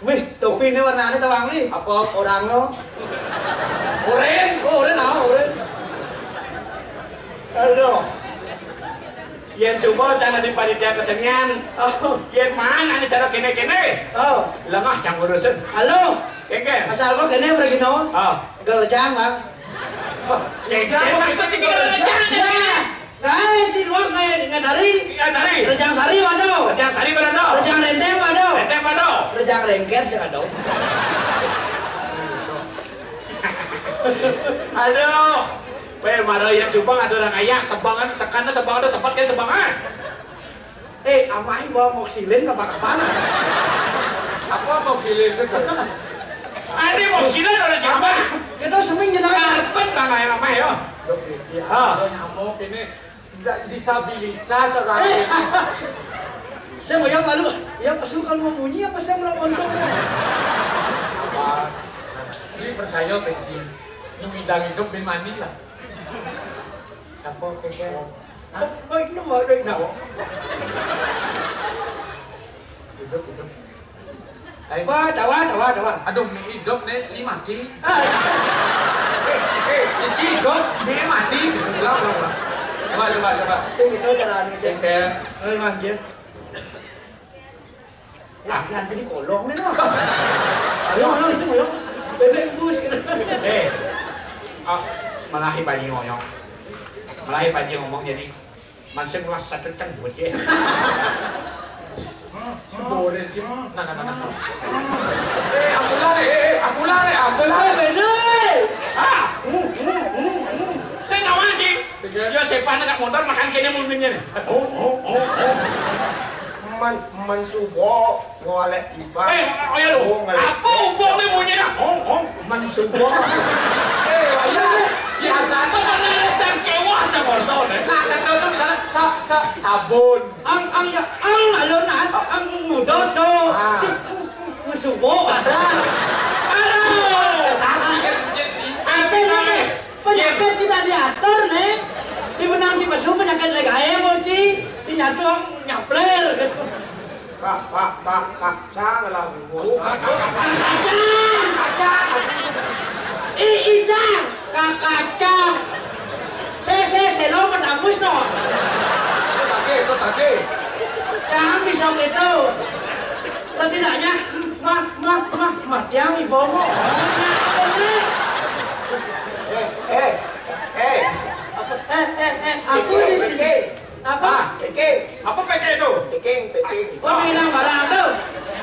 Wih, topi ini warnanya tawang nih. Apa? Orang lo. Oren. Oh, oren, ah, oren. Aduh. Yen coba cara di panitia kesenian. Oh. Yen mana nih cara kene-kene? Oh. Lengah cang urusin. Halo. Kengke. Asal kok kene pergi no? Oh. Gelejang, Bang. Oh, kengke. Maksudnya gelejang. Ya. Nah, di luar kayak ngadari. Ngadari. Rejang Sari waduh. Rejang Sari waduh. Rejang Renteng waduh. Renteng waduh. Rejang Rengker sih waduh. Aduh. Weh, mara ya cupang ada orang ayah, sebangan, sekana sebangan, ada sepat kan sebangan. Eh, amain bawa moksilin ke mana? Apa moksilin itu? Ada moksilin ada jambah. Kita seming jenang. Karpet bang ayah amah ya. Dok, iya. Ah. Kalau nyamuk ini nggak disabilitas orang ini. Saya mau yang malu, yang pesu kalau mau bunyi apa saya mau nonton? Sabar. Ini percaya benci. Nu idang hidup bin mandi lah. Apa keke? Hah? Oh, ini mau ada nak. Hidup, hidup. Ayo. Wah, dawa, dawa, dawa. Aduh, mi hidup nih, ci mati. Ah. Eh, eh, ci hidup, mi mati. Ulang, ulang, ulang. Coba, coba, coba. Sing itu jalan aja. Keke. Eh, lanjut. Latihan jadi kolong nih, Bang. Ayo, ayo, itu, ayo. Bebek bus gitu. Eh. Ah, malahi panji ngoyong. Malahi panji ngomong jadi mansing kelas satu ceng buat ya. Boleh, Cim. Nah, nah, nah, nah. Eh, aku lari, eh, eh, aku lari, aku lari. Bener. Ah. Saya nawar, Cim. Tiga. Ya, Sepan nak motor makan kene munyinya nih. Oh, oh, oh, oh. Man, man subo ngolek iba. Eh, oh ya lo. Oh, ngolek. Apa hubungnya munyinya? Oh, oh. Man subo. Eh, iya, biasa. Sebenarnya cang kewah cang motor nih. Nah, kata tuh misalnya sa, sa, sabun. Ang, ang, ang, alon, ang, ang muda tuh. Ah. Musubo ada. Aduh. Tapi sampai penyakit tidak diatur nih. Di benang di mesu penyakit lagi aja mau ci. Di nyatu ang nyapler. Pak, pak, pak, pak, jangan lah. Oh, kacang. Kacang. Kacang. Ih, ijang. Kakacang. Se, se, se, lo mendamus no. Itu tadi, itu tadi. Jangan bisa gitu. Setidaknya, mah, mah, mah, mah, jangan dibawa. Eh, eh, eh. Eh, eh, eh, aku di sini. Apa? Ah, packing. Apa packing itu? Packing, packing. Oh, bilang barang tu.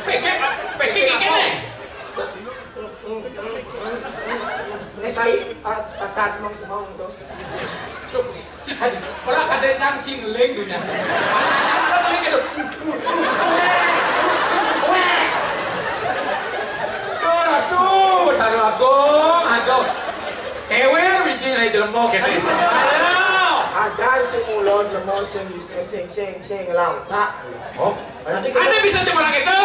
Packing, packing ini. Ini saya, ah, ah, semang-semang tu. Tuh, si ada, orang ada cang cingling dunia. Ada cang ada cingling gitu. Weh, weh. Tuh, aduh, aduh, aduh. Ewer, bikin aja jelema kene. Aduh. Ajar cing ulon jelema sing, sing, sing, sing, sing, lau. Tak. Oh. Ada bisa cuma lagi tu?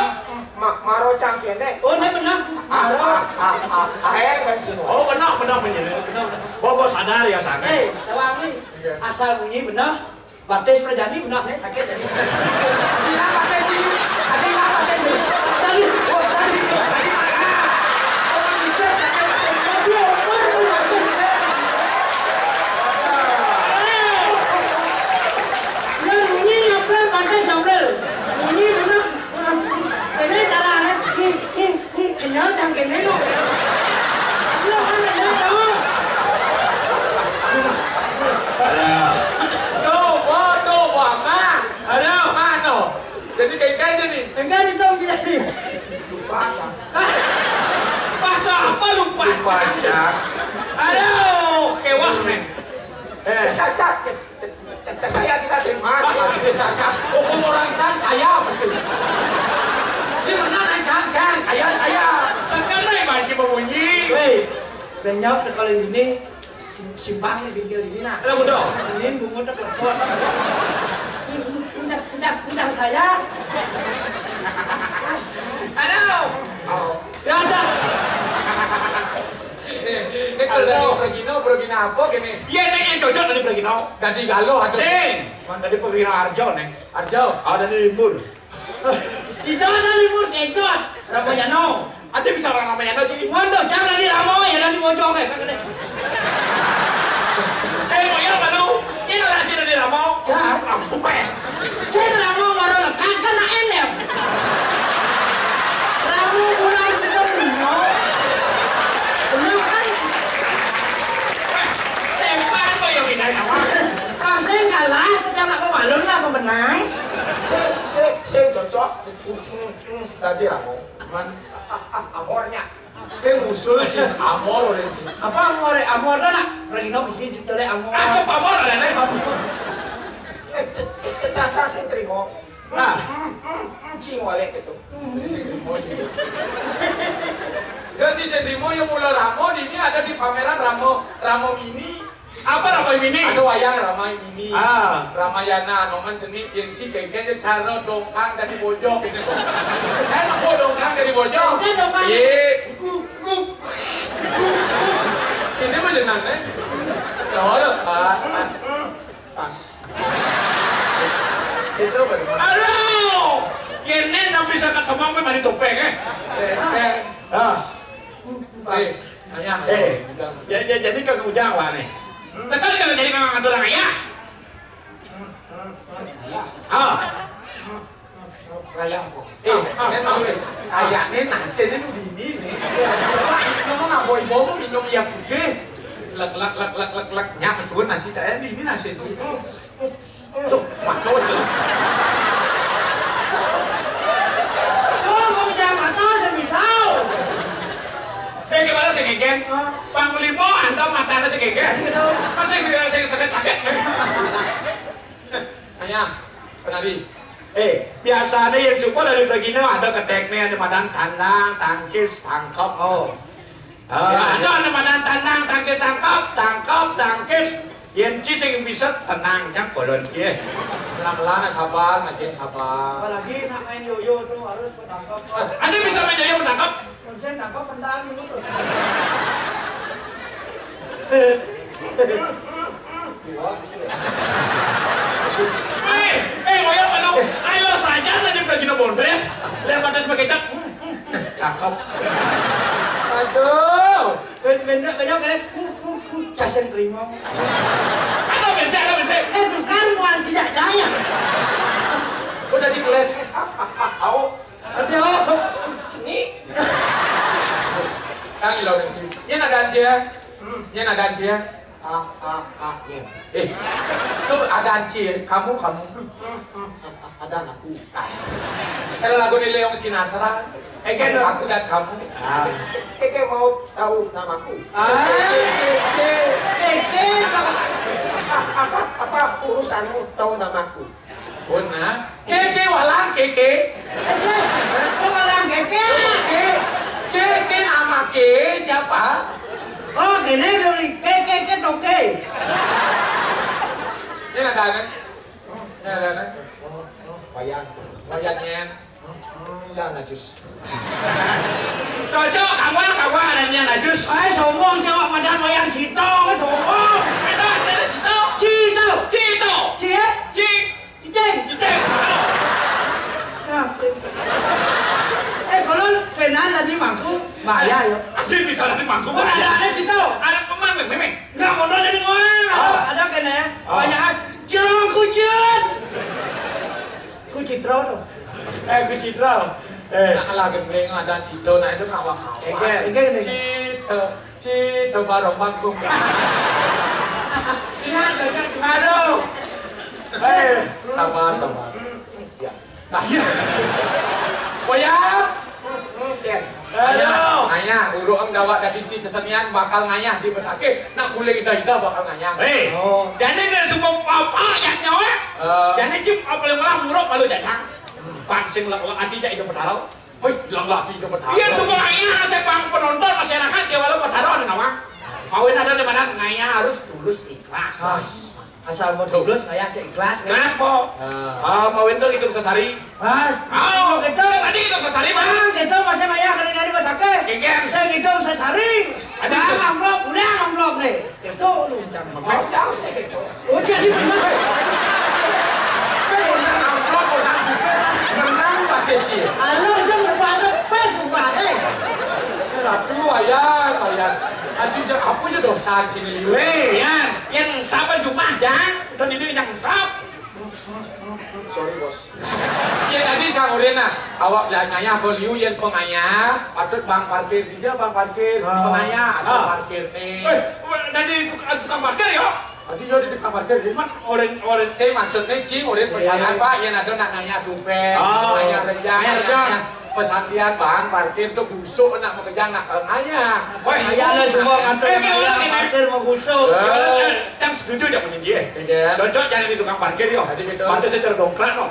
Ma-, maro cang kene. Oh, dah benar. Ah, ah, ah, ah, ah, eh, kan cing. Oh, benar, benar, benar. Benar, benar. Bobo sadar ya sana. Eh, tawang ni. Iya. Asal bunyi benar. Batis pernah jadi benar ni sakit jadi. Gila batis sih. Ada gila batis sih. Tadi, oh, tadi, tadi mana? Orang bisa sakit batis. Aduh, aduh, aduh. Yang bunyi apa batis double? Bunyi benar. Ini cara anak. Hi, hi, hi. Kenyal cang kene no. Lo kan ada tahu. Aduh. Tuh, boh, tuh, boh, mah. Aduh. Mah, no. Jadi kayak gini nih. Enggak ditong tidak nih. Lupa, Cang. Pasal apa lupa, Lupa, Cang? Cang. Aduh, kewah, men. Eh. Cacat. Cacat saya kita terima. Ah, cacat. Oh, kok orang Cang saya apa sih? Si benar, Cang, Cang, saya, saya. Sekarang lagi berbunyi. Weh, benyok kalau ini. Sim-, simpang ni bingkil ini nah. Ada muda. Ini bungut tak kuat. Udah, udah, udah saya. Aduh. Oh. Ya ada. Eh, eh, kalau dari Aduh. Progino, Progino apa gini? Ya, ini yang cocok dari Progino. Dari Galo atau? Sing. Dari Progino Arjo nih. Arjo. Oh, dari Limbur. Itu ada Limbur kecot. Ramayana. Ada bisa orang Ramayana, Ci? Waduh, jangan di Ramo, ya, nanti bocor, eh, kan, deh. Eh, mau ya, Manu? Ini lagi dari Ramo. Ya. Aku, eh. Saya Ramo, baru lekat, kan, nak enem. Ramo, bulan, sudah, no. Bener, kan? Eh, sempat, kok, yang ini, apa? Pas saya kalah, kita nak pemalu lah, pemenang. Saya, saya, saya cocok. Hmm, hmm, hmm. Tadi Ramo. Man, ah, ah, ah, amornya. Kayak musuh sih, amor orang sih. Apa amor? Amor dah nak. Pragino bisi ditolak amor. Ah, apa amor ada nih? Eh, ce-, ce-, ce-, caca sing terima. Nah. Hmm, hmm, hmm, cing wale gitu. Jadi sing terima sih. Jadi sing terima yang mula Ramo di ini ada di pameran Ramo, Ramo Mini. Apa Rama Mini? Ada wayang Rama Mini. Ah. Ramayana, nongan seni, yang si kengkeng dia cara dongkang dari bojok gitu. Eh, apa dongkang dari bojok? Kengkeng dongkang. Ye, guk, guk. Ini mah jenang, eh. Ya, orang, ah, ah. Pas. Itu benar. Aduh! Ini nang bisa kat semang mari topeng, eh. Topeng. Ah. Eh, ayah, eh, ayah. Ya, ya, jadi kagak ujang, Wak, nih. Tekan kalau jadi memang aturan ayah. Ah. Ayah, kok. Eh, eh, tahu deh. Kayaknya nasi ini udah ini, nih. Coba, minum apa, ibu minum ya putih. Lek, lek, lek, lek, lek, lek. Nyak, betul nasi, saya ini nasi itu. Tuh, mantap aja. Oh, mau jangan mantap, saya misal. Eh, gimana sih, Genggen? Hah? Panglima, Matane sing geger. Masih sing, sing sakit-sakit. Hanya, penari. Eh, biasanya yang suka dari begini ada keteknya, ada madan tandang, tangkis, tangkep. Oh. Eh, ada, ada madan tandang, tangkis, tangkep, tangkep, tangkis. Yang ci sing bisa tenang, cak kolon dia. Pelan-pelan, sabar, ngajen sabar. Apalagi nak main yoyo tuh harus ketangkep. Ada bisa main yoyo ketangkep? Kuncen nangkep sendal dulu tuh. Eh, eh, wayang anu, ayo saja tadi pergi no bondres, lihat batas begitu, cakep. Aduh, ben-, benda, benda keren, casen terima. Ada bensin, ada bensin. Eh, bukan, bukan tidak jaya. Udah dikeles. Au. Aduh, seni. Kang Ilon yang kiri. Ini ada aja. Hmm, ini ada aja. Ah, ah, ah, iya. Eh, itu ada aja. Kamu, kamu. Hmm, hmm, hmm, ada anakku. Ah. Kalau lagu di Leong Sinatra, eh, kan aku dan kamu. Ah. Keke mau tahu namaku? Ah, keke. Keke. Ah, apa, apa urusanmu tahu namaku? Bona, Keke walang Keke. Eh, sih, kok walang Keke? Keke, Keke nama Ke siapa? Oh, gini dulu, Keke, Keke, Toke. Ini ada nih. Ini ada nih. Wayan. Wayan, Nyen. Hmm, ya, najis. Cocok, kamu, kamu ada niat najis. Eh, sombong, cewek madan wayang Cito, sombong. Ada, ada Cito. Cito. Cito. Cie? Ci. Cicing. Cicing. Nah, eh, kalau penan tadi mangku, bahaya, yo. Anjing bisa tadi mangku, bahaya. Ada, ada Cito. Ada pemang, memang. Enggak, kono jadi ngoel. Oh. Ada kena ya. Oh. Banyakan. Jangan kucit. Kucitro tuh. Eh, kucitro. Eh. Nak lah gendeng ada Cito, nah itu ngawang-ngawang. Enggak, enggak, enggak. Cito, Cito barong bangkung. Ingat, ingat. Aduh. Eh, sabar, sabar. Ya. Nah, iya. Boya. Aduh. Ayah, ayah, urung dawak dari si kesenian bakal ngayah di pesakit. Nak boleh ida-ida bakal ngayah. Eh, oh. Jadi dari semua apa yang nyawa? Eh. Jadi cip apa yang malah muruk malu jajang. Pan sing lek ati jak itu petaro. Wih, bilang lagi itu petaro. Iya, semua ini rasa pang penonton masyarakat dia walau petaro ada nama. Kawin ada di mana ngayah harus tulus ikhlas. Ah. Asal mau tulus, kayak cek ikhlas, ya. Ikhlas, po. Ah. Ah, mau itu hitung sesari. Ah, oh, gitu. Tadi hitung sesari, Bang. Ah, gitu, masih banyak dari, dari rumah sakit. Gengger. Saya gitu sesari. Ada. Bang, amplop, udah amplop nih. Itu lu jangan. Macam sih gitu. Oh, jadi benar. Kan udah amplop, udah juga. Menang pakai sih. Halo, jam berapa ada pas, berapa ada? Ratu, ayah, ayah. Aduh, ja-, apa ya dosa sini, Liu? Weh, ya, yang sabar jumlah, Jang. Dan ini yang sab. Sorry, Bos. Ya, tadi canggurin, nah. Awak bela ngayah ke Liu yang pengayah, patut bang parkir. Dia bang parkir, ah, pengayah, atau ah, parkir nih. Eh, weh, tadi tukang, tukang parkir ya? Tadi dia di tukang parkir, di mana? Orang, orang. Saya maksudnya, Cing, orang, iya, pertanyaan, iya, Pak, yang ada nak ngayah tumpeng, ah, ngayah rejang, ngayah rejang, ngayah pesantian, bang parkir tuh busuk nak makejang nak ngayah. Weh, iya lah, semua kantor, eh, yang ngayah, parkir mau busuk. Eh. Jangan, eh, Cang setuju aja menyanyi, eh. Iya. Cocok jadi di tukang parkir, yo. Jadi gitu. Bantu saya cari dongkrak, no.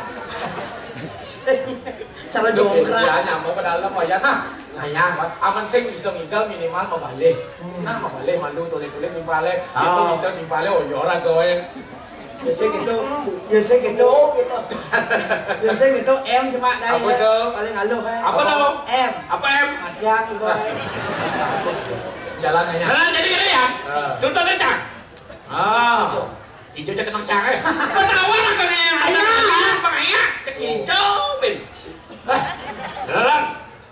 Cara dongkrak. Ya, nyamuk ke dalam, wayah. Nah, ngayah, Pak. Aman sing bisa ngigel minimal mabalih. Hmm. Nah, mabalih malu tulis-tulis timpale. Ah. Itu bisa timpale, oh, ya, ora gawe. Biasa gitu. Biasa gitu. Oh, gitu. Biasa gitu, M cuma dari apa tuh? Paling halus, eh. Apa tuh? M. Apa M? Matian gitu. Nah. Jalan aja. Jalan jadi gini ya? Ah. Tutup kencang. Ah. Hijau aja kena cang, eh. Ketawa lah kena yang ada. Ayah. Bang Ayah, kecil, Ben. Jalan.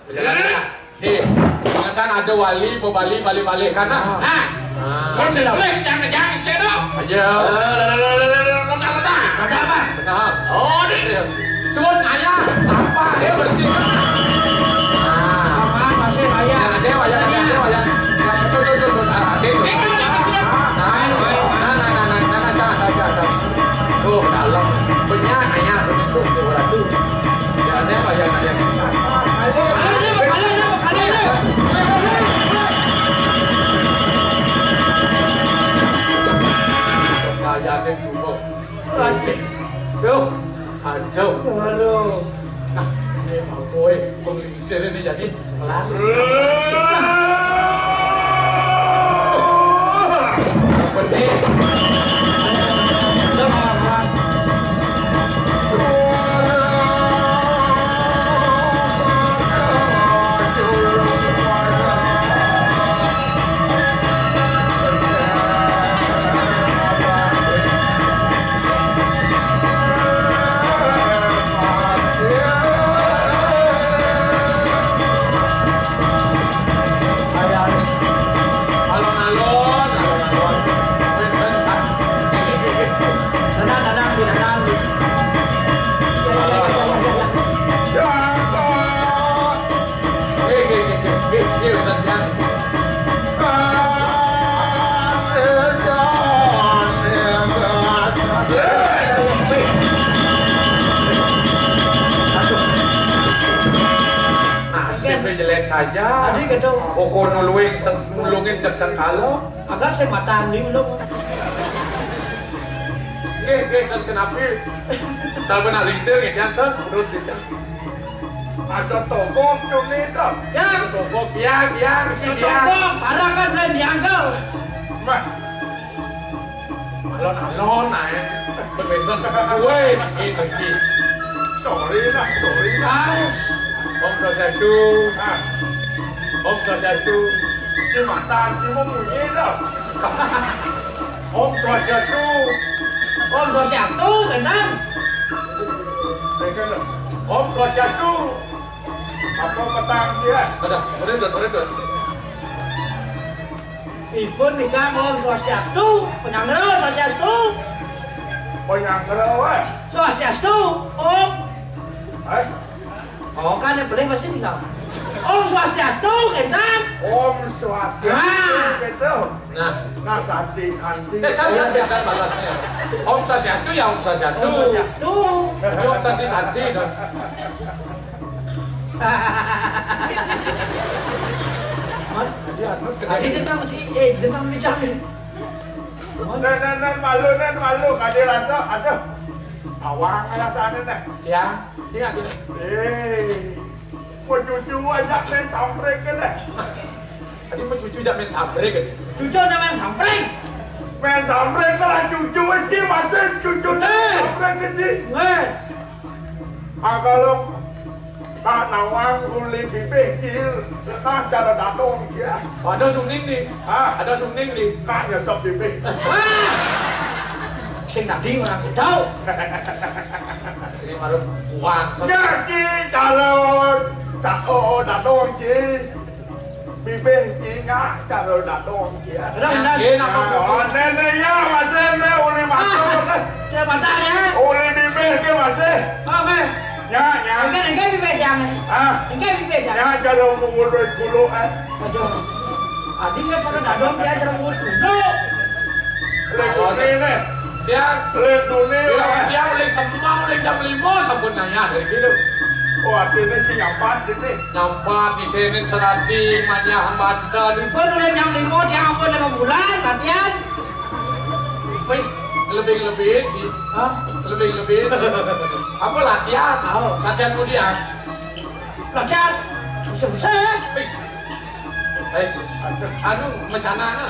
Jalan. Nih, kan ada wali, mau balik, balik, balik kan, nah. Nah. Nah. Kan sudah boleh, jangan, jangan, saya dong. Aja. Eh, lah, lah, lah. Ada apa? Ada apa? Nah. Oh, nih. Iya. Suwun ayah, sampah, ya, bersih. Nah. Aman, masih, ayah. Ada, ayah, ada, ayah. Nah, tuh, tuh, tuh, tuh. Nah, ada, tuh. Nah, nah, nah, nah, nah, nah, nah, nah, nah. Tuh, dalam. Banyak, ayah, begitu, tuh, tuh. Ya, ada, ayah, ada. Ayo, ayo, ayo, ayo, ayo. Yo. Halo. Nah, ini mau kowe wong lingsir ini jadi melar. Apa nih? Alon-alon, alon-alon. Tenang, tenang, tenang. Alon-alon. Nasibnya jelek saja. Tadi gitu. Pokok nulungin, nulungin cek sekalo. Agak sematan di ulung. Nggih, nggih, kan kenapa? Salpana lingsir nggih, kan, terus. Ada togok cumi dah. Yang togok, yang, yang, yang. Togok, parah kan, belum diangkel. Mah. Alon-alon ae. Bener-bener. Kowe iki, iki. Sorry lah, sorry lah. Om Swastiastu. Ah. Om Swastiastu. Di mata hatimu bunyi dah. Om Swastiastu. Om Swastiastu, Kenan. Om Swastiastu. Apa petang dia? Ada, murid, murid. Ipun nika Om Swastiastu, penyanggra Swastiastu. Penyanggra, weh. Swastiastu, Om. Eh? Oh, kan yang boleh pasti tinggal. Om Swastiastu, Kenan. Om Swastiastu, nah. Gitu. Nah. Nah, Santi, Santi. Eh, kan, kan, kan balasnya. Om Swastiastu ya Om Swastiastu. Om Swastiastu. Jadi Om Santi, Santi dong. Jadi Arnold kena. Tadi dia tahu si, eh, dia tahu ni Cang ni. Nen, nen, nen, malu, nen, malu. Kadi rasa, aduh. Awang rasanya nih. Ya, ingat ya. Eh, mau cucu aja main samprek ke deh. Tadi mau cucu aja main samprek ke deh. Cucu nak main samprek? Main samprek ke lah cucu, ini masih cucu nak main samprek ke sini. Eh. Ah, kalau tak nawang uli bibih ki, nah cara datang dia. Ada suning nih. Hah? Ada suning nih. Kak nyetop bibih. Ah! Sing tadi orang tahu. Sini baru buang. Jadi kalau tak, oh, datang ki. Bibih ingat kalau datang dia. Ada benar. Dia nak. Oh, nenek ya, masih nenek uli masuk. Ah, dia patah ya. Uli bibih ke masih. Oke. Ya, ya. Enggak, enggak bibih jangan. Ah. Enggak bibih jangan. Ya, kalau mengurus dulu, eh. Aduh. Adi ya cara dadong dia cara mengurus dulu. Lek dunia nih. Tiang. Lek dunia. Tiang, tiang mulai semua mulai jam lima sampun nanya dari gitu. Oh, artinya ki nyampat gitu. Nyampat di tenin serati manyah mata. Pun udah jam lima, dia ampun lima bulan latihan. Wih, lebih-lebih, Ki. Hah? Lebih-lebih. Apa latihan? Tahu. Latihan kemudian. Latihan. Susah-susah ya. Wih. Wis. Anu, mencana na.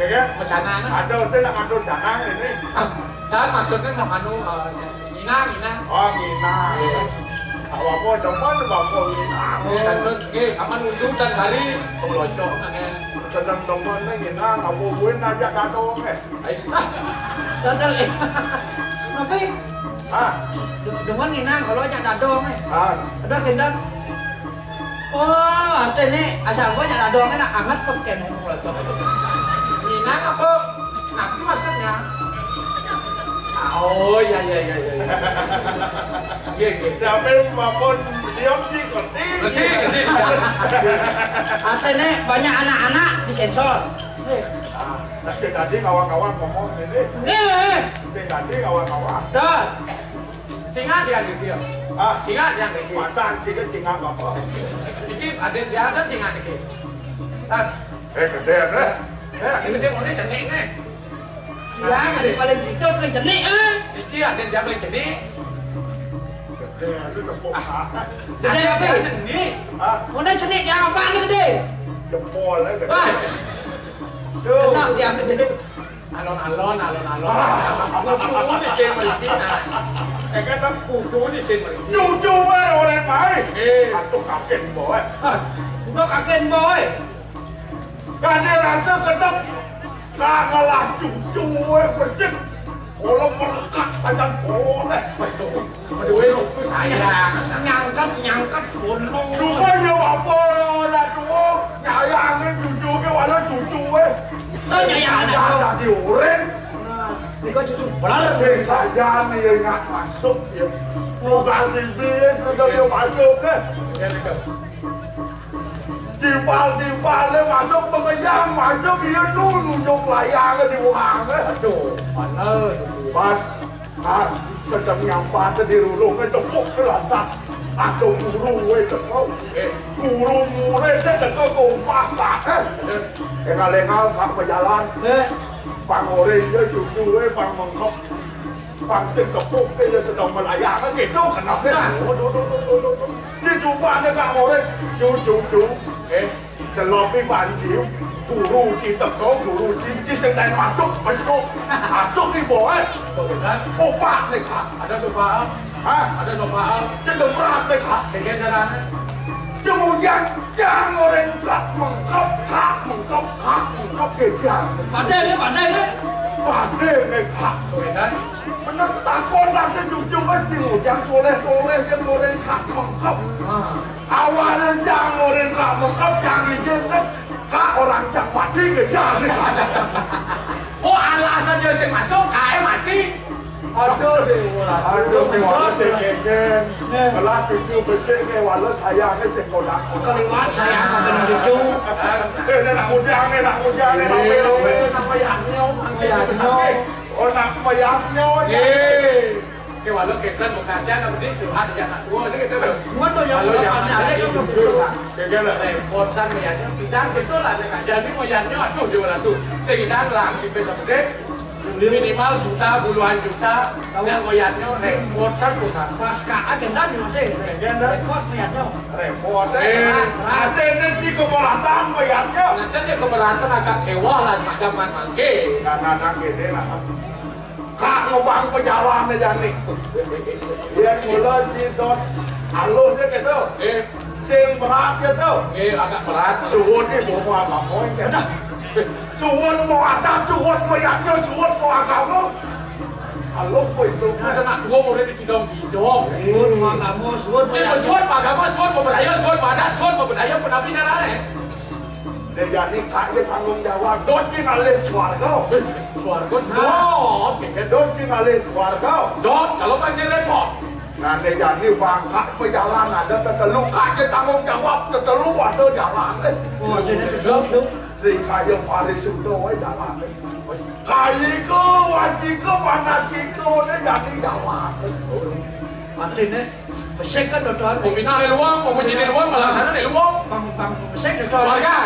Ya, ya. Mencana na. Ada, saya nak ngatur canang ini. Ah, dan maksudnya mau anu, eh, Nina, Nina. Oh, Nina. Iya. Apa-apa, demen, apa, Nina. Iya, dan terus, oke, aman wudhu dan hari, pelocok, kan, ya. Sedang demen nih, Nina, ngabubuin aja kado, eh. Ais. Dadong, eh. Apa? Ah. Demen Nina, kalau aja dadong, eh. Ah. Ada kendang. Oh, artinya asal gua nyala doang enak amat kok kene. Minang apa? Nabi maksudnya? Ah, oh, iya, iya, iya, iya. Iya, iya. Tapi maupun dia sih ngerti. Ngerti, ngerti. Artinya banyak anak-anak disensor. Ah, nanti tadi ngawang-ngawang ngomong ini. Iya. Nanti tadi ngawang-ngawang. Tuh. Singa dia gitu ya? Ah, singa dia gitu. Mata kita singa apa? Iki ada dia ada singa gitu. Tan. Eh, gede ya, eh? Eh, ini dia mau cenik nih. Ya, ada paling gitu paling cenik, eh. Iki ada dia paling cenik. Gedé apa? Cenik. Hah? Mana cenik yang apa ni gedé? Jempol, eh, gedé. Wah. Tuh. Kena dia gedé. Alon-alon, alon-alon. Ah. Kudu ni cen meritin, nah. Eh, kan, kudu ni cen meritin. Cucu, eh, orang main. Eh. Atuh kaken, boy. Ah, udah kaken, boy. Kadé rasa kedek. Kak ngelah cucu, eh, bersih. Kalau merekat saja boleh. Betul. Aduh, eh, lucu saya. Nyangkep, nyangkep, gunung. Cuma ya apa, dah tua. Nyayangin cucu ke, walau cucu, eh. Oh, nyayang anak. Ada di urin. Ini kan cucu belar. Sing saja nih, ya, nggak masuk, ya. Lu kasih bis, udah dia masuk, eh. Ya, betul. Timpal-timpalé masuk pengejang, masuk iya nu nunjuk layang di wang. Aduh, mana? Pas, ah, sedang nyampat di rulung, tepuk ke lantas. Ada guru, wé, teko. Eh. Guru murid, teko ke omah, Kak, eh. Engal-engal, Kak, berjalan. Eh. Pangoré, ya, cucu, wé, pang mengkep. Pang sing tepuk, dia sedang melayang, gitu, kenapa? Nah. Di jubahnya Kak Murid, cucu, cucu. Eh. Telopi banci, guru ci teko, guru ci, ci sing lain masuk, masuk. Masuk ibu, eh. Betul, kan? Upah nih, Kak. Ada sopa, ah? Hah? Ada sopa, ah? Cedemrat nih, Kak. Dengan jalan. Kemudian, jangan orang Kak mengkep, Kak mengkep, Kak mengkep, kejar. Pandai, dia pandai, dia. Pandai nih, Kak. Betul, kan? Bener takon lah, cucu, kan, di ngujang soleh-soleh, kan, orang Kak mengkep. Ah. Awalnya jangan orang Kak mengkep, jangan izin, kan. Kak orang cak mati, kejar. Oh, alasan dia sing masuk, Kak, eh, mati. Aduh, deh, aduh, aduh, mencot, sing keken. Eh. Belah cucu besik, nih, walau sayangnya sing kodak. Keliwat sayang makan cucu. Eh, ini nak muda, nih, nak muda, nih, eh, ramai, ramai. Nama yang nyong, yang nyong. Oh, nak mayang nyong. Eh. Oke, walau kita bekasihan, apa dia curhat, ya, anak tua, sih, gitu, loh. Walau yang ada, itu jujur, Pak. Repot san melihatnya, kita gitu lah, nek jadi melihatnya, aduh, dia orang tuh. Sehingga lah, kita seperti minimal juta, puluhan juta, yang melihatnya repot san tuh, Kak. Pas Kak aja kan, masih repot melihatnya. Repot, eh. Eh. Ada ini di keberatan melihatnya. Nah, kan dia keberatan agak kewah lah, macam mangke. Nah, nah, nah, gitu lah. Kak ngebang pejalan aja nih. Iya, mula ci Dot. Halus ya gitu. Eh. Sing berat gitu. Eh, agak berat. Suwun nih, mau, mau apa, mau, ya. Suwun mau adat, suwun mau yakin, suwun mau agama. Halus kok itu. Ada nak dua murid di kidong-kidong. Suwun mau agama, suwun mau yakin. Suwun mau agama, suwun mau budaya, suwun mau adat, suwun mau budaya, pun nabi narain. Dek jani Kak ye tanggung jawab. Dot ci ngalih swarga. Eh, swarga, Dot, keket. Dot ci ngalih swarga. Dot, kalau kan saya repot. Nah, dek jani bangkak pejalan ada tetelu, Kak ye tanggung jawab tetelu ada jalan, eh. Oh, jadi tetelu, Dot. Sri Kaya Parisudo, eh, jalan, eh. Kayika, wacika, manasika, dek jani jalan, eh. Artinya, Besik kan, Dot. Pepinah di luar, pemuji di luar, malah sana di luar. Pang, pang, besik, Dot. Swarga.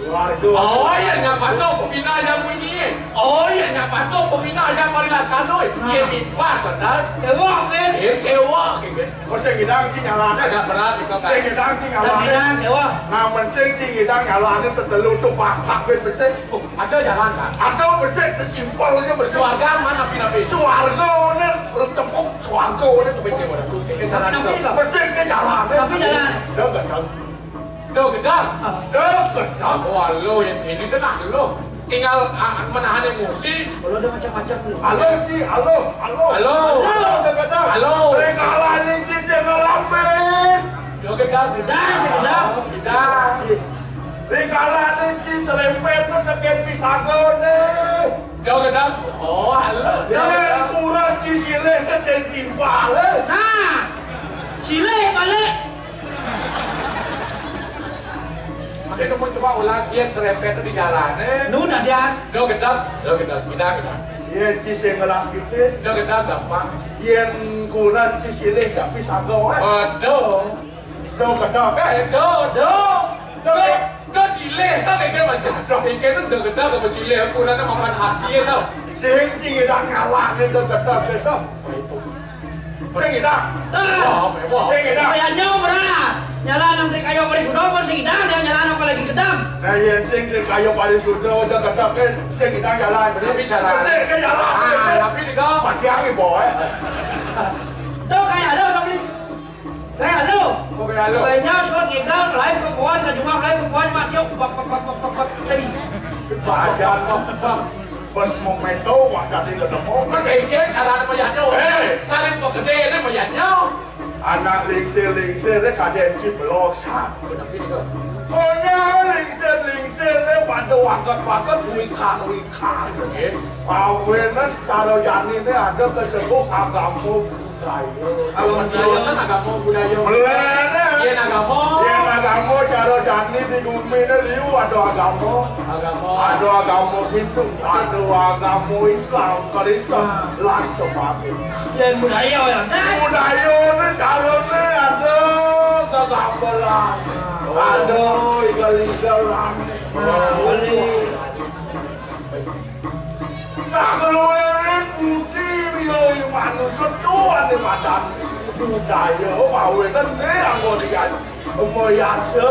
Swarga. Oh, iya, nyak patuh, pepinah yang bunyi. Oh, iya, nyak patuh, pepinah yang parilaksana. Nah. Iya, mipas, betul. Kewah, Ben. Iya, kewah, Ben. Oh, sing ngidang ci nyalane. Agak berat, gitu, kan. Sing ngidang ci nyalane. Sing ngidang, kewah. Nah, men sing ci ngidang nyalane tetelu tuh bangkak, Ben, besik. Oh, ada jalan, kan? Ada besik, simpelnya besik. Swarga mana, Pinapi? Swarga, ini tepuk, swarga, ini tepuk. Pece, waduh, pece jalan itu. Tapi, Bang. Bersih ke jalan. Tapi jalan. Dah gedang. Dah gedang? Ah. Dah gedang. Wah, lo yang ini kena lo. Tinggal, ah, menahan emosi. Kalau ada macam-macam lo. Halo, Ci, halo, halo. Halo. Halo, dah gedang. Halo. Rekalan ini, Ci, saya lapis. Dah gedang. Gedang, gedang. Gedang. Rekalan ini, Ci, serempet tu, tekén pisaga, deh. Dah gedang. Oh, halo. Dah gedang. Kurang, Ci, silih, tekén timpal, eh. Nah. Silih balik. Makanya kamu coba ulang, yén serempet tu di jalan, eh. Nu dah dia. Dah gedang, dah gedang, pindah, pindah. Yén ci sing ngelah kitis. Dah gedang gampang. Yén kurang ci silih tapi saga, eh. Aduh. Dah gedang, eh. Eh, dah, dah. Dah, dah silih, tak kira macam. Dah. Ikan tu dah gedang apa silih, aku nak makan hati, eh, tau. Sing ci dah ngalah ni, dah gedang, eh, dah. Apa itu? Sing idang. Wah, wah. Sing idang. Kayaknya ora. Nyala nang trik ayo paling sudah pun sing idang dia nyala nang lagi gedang. Nah, iya sing trik ayo paling sudah udah gedang kan sing idang jalan. Tapi jalan. Sing ke jalan. Ah, tapi di kau. Pati angin boy. Tuh kayak lo tapi kayak lo. Oh, kayak lo. Banyak suat ngigal lain ke pohon ke jumlah lain ke pohon mati. Bak bak bak bak bak bak tadi. Bajan bak bak. Pas mau meto, wah, jadi ketemu. Mengkengkeng, cara apa ya, tuh? Hei. Saling pegede, ini melihatnya. Anak lingsir-lingsir, ini kadang ciblosan. Benar, ini kok. Pokoknya lingsir-lingsir, ini pada wakat-wakat, wikan-wikan. Oke. Awenan, cara jani ini ada kesebut agama. Budaya. Kalau penjelasan agama budaya. Bener. Yén agama. Yén agama cara jani di gumi ini liu ada agama. Agama. Ada agama Hindu, ada agama Islam, Kristen, lan sebagainya. Yén budaya orang kan? Budaya ini carane ada kegambelan. Oh. Ada igal-igalan. Oh. Boleh. Sakeluwere budi riyo manusa tuane madan budaya mawe kene anggo diyan. Mayasa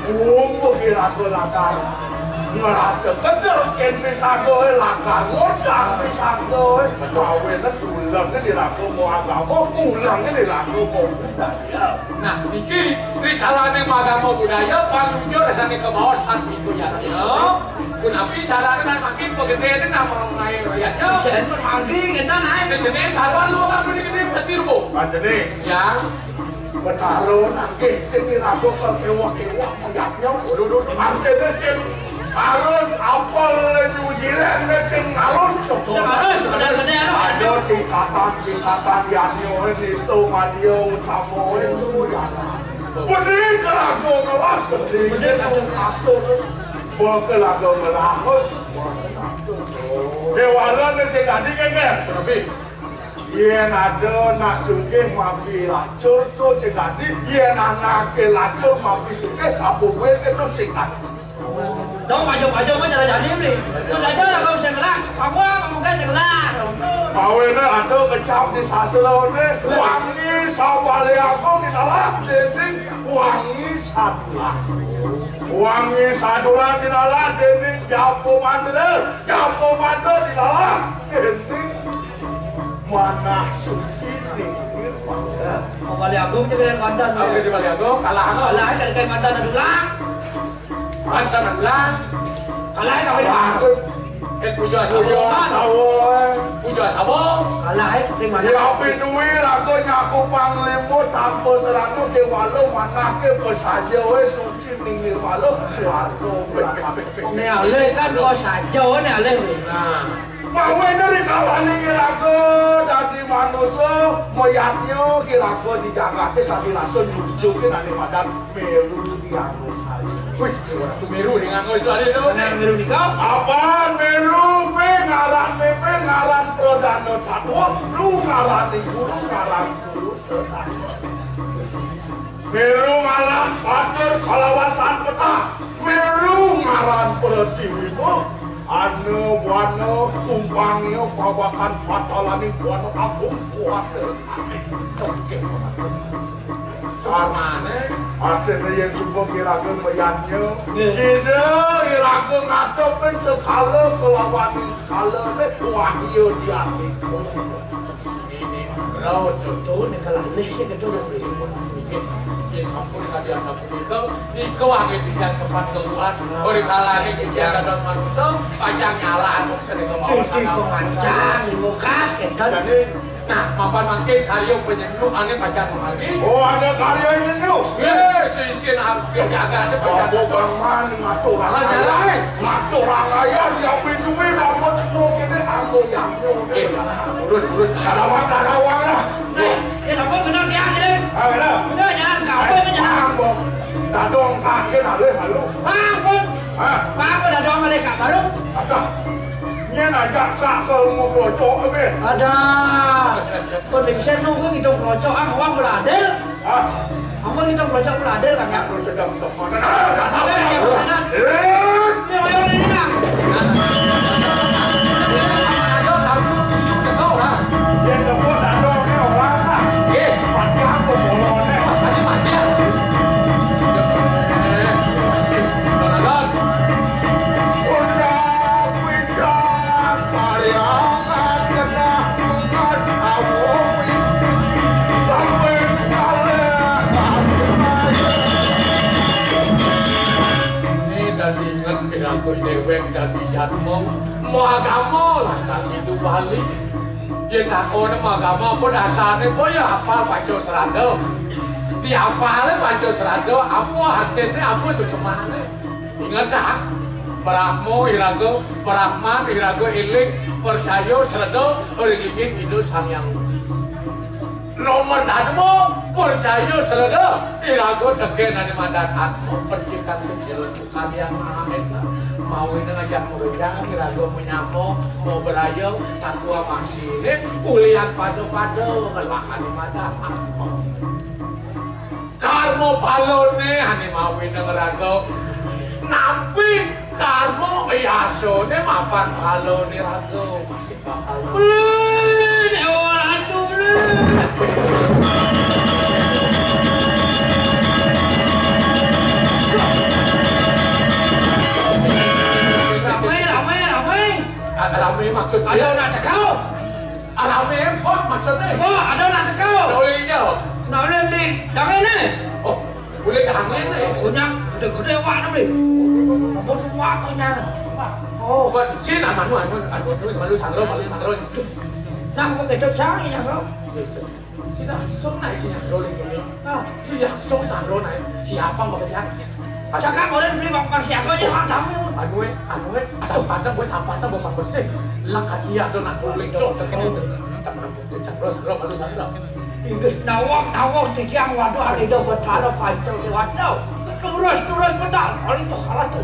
wong kok ira lakar ngrasa kedel ken pisago lakar ngordan pisago mawe tuleng dirago mau agama, tuleng dirago mau budaya. Nah, niki rikalaning agama budaya panunjuk rasane kebaos santi kuyatnya. Kunapi carane nak makin kok gedene nak mau naik rakyatnya? Jangan permanggi kita naik. Di sini kalau lu apa di gede pasti rubuh. Pandene. Ya. Betara nangkih sing iraga kewah-kewah mayatnya. Waduh, waduh, waduh. Artine sing harus apel New Zealand sing harus. Sing harus, bener-bener, anu, ada tingkatan-tingkatan yang ini, itu, Madia Utama, itu, ya. Bening kelago ngelah, bening kelago ngelah. Bok kelago ngelah. Dewala ne sing dadi, Keng, Keng. Kenapa? Yen ada nak sugih mapi lacur to sing dadi, yen anake lacur mapi sugih, apa wae kena sing dadi. Dong, pajo-pajo mah cara jadi, Bli. Terus aja lah kalau saya ngelak, apa, apa mungkin saya ngelak. Pawene ada kecap di sasrane, wangi sawale aku dinalah dening wangi sadulah. Wangi sadulah dinalah dening japo mandel, japo mandel dinalah dening manah suci ning nirwana. Oh, Wali Agung jeung Kalimantan. Oke, di Wali Agung, kalah, no. Kalah, kan Kalimantan adu lang. Mantan adu lang. Kalah, kan Kalimantan. Eh, puja sawo. Puja sawo. Puja sawo. Kalah, eh, Kalimantan. Ya, api duwi raga nyaku panglima tanpa serana kewala manah ke pesaja, weh, suci ning nirwana, swarga. Nek alih kan kok saja, nek alih. Nah. Mawe dari kawane iraga dadi manusa, mayatnya iraga di jagate dadi rasa nyujuke nane madan Meru di Angosari. Wih, Ratu Meru di Angosari to. Nang Meru nika? Apa Meru pe ngaran pe ngaran pradana tatwa, lu ngaran guru ngaran guru sedaya. Meru ngaran patur kalawasan petah. Meru ngaran pratiwina. Ana buana tumpangnya pawakan patalaning buana agung kuat. Oke, Sarmane. Artine yen sumpah kira-kira meyannya. Nggih. Sida iraga ngadepin sekala kelawan sekala wahya di atiku. Ini ora contoh nek kalah nek sing kedo. Yen sampun kadi asapunika, nika wangi titiang sempat keluar. Ora kalane titiang dados manusa, pacang nyala anu sedek kemawon. Titi sangat panjang, lukas, kedan. Nah, mapan mangkin karya penyenduk ane pacang memargi. Oh, ada karya penyenduk? Ye, sisin hampir jaga ane pacang. Apa bang man ngatur orang kaya? Ngatur orang kaya, dia pintuwe, apa tentu kene anggo yang. Eh, urus, urus. Ada uang, ada uang lah. Nah, ya, apa benar dia, jadi? Ah, benar. Enggak, jangan, apa itu, jangan. Dadong kaget, alih, halo. Apa? Hah? Apa dadong alih, Kak, baru? Ada. Nyen aja, Kak, kalau mau kelocok, be. Ada. Kok lingser nunggu ngitung kelocok, ah, uang beradil. Hah? Aku ngitung kelocok beradil, kan, ya? Aku sedang teman. Ada, ya, benar. Eh. Ini, ayo, ini, ini, Kak. Ada, kamu tujuh, udah tahu, lah. Dia telepon, ada, Aku déwék dadi jadma, mau agama lantas Hindu Bali. Yén takoné mau agama apa dasarné? Apa ya apal Panca Srada? Diapalé Panca Srada, apa artiné, apa sesemané? Inget, Cak. Brahma iraga, Brahman iraga éling, percaya, sreda ring inggih Ida Sang Hyang Widi. Nomor dadma, percaya, sreda iraga tekén ané madan Atma, percikan kecil Karya Maha Esa. Mawinan ngajak magenjang iraga manyama, mabraya, tatwa maksiné ulian pada-pada ngelah ané madan Atma. Karma palané ané mawinan raga. Nampi karma yasané mapan palané raga masih bakal nampi. Wih, Déwa Ratu, wih. Ramé, ramé, ramé. Ada ramé maksudnya? Ada anak cekal. Aramé apa maksudné? Wah, ada nak teka. Nak ulih nya. Nak ulih di dangin né. Oh, ulih dangin né. Kunyak gedé-gedé wak tu, Bli. Apa tu wak kunyak? Oh. Buat sini nak malu, anu, anu, anu, malu sangro, malu sangro. Nah, aku kejut cang ini, bro. Sini langsung naik sini, rolling dulu. Ah. Sini langsung sangro naik. Siapa mau kerja? Cakak orang beli bak bak siapa aja hak tamu. Anu é, anu é, sampatan buat sampatan buat bersih. Lah kaki ada nak rolling cok tekan. Tak menang. Sangro, sangro, malu sangro. Inggih, nawang, nawang, titiang, waduh, ada dah bertala pancel di waduh. Terus, terus, betul. Paling tu, kalah tu.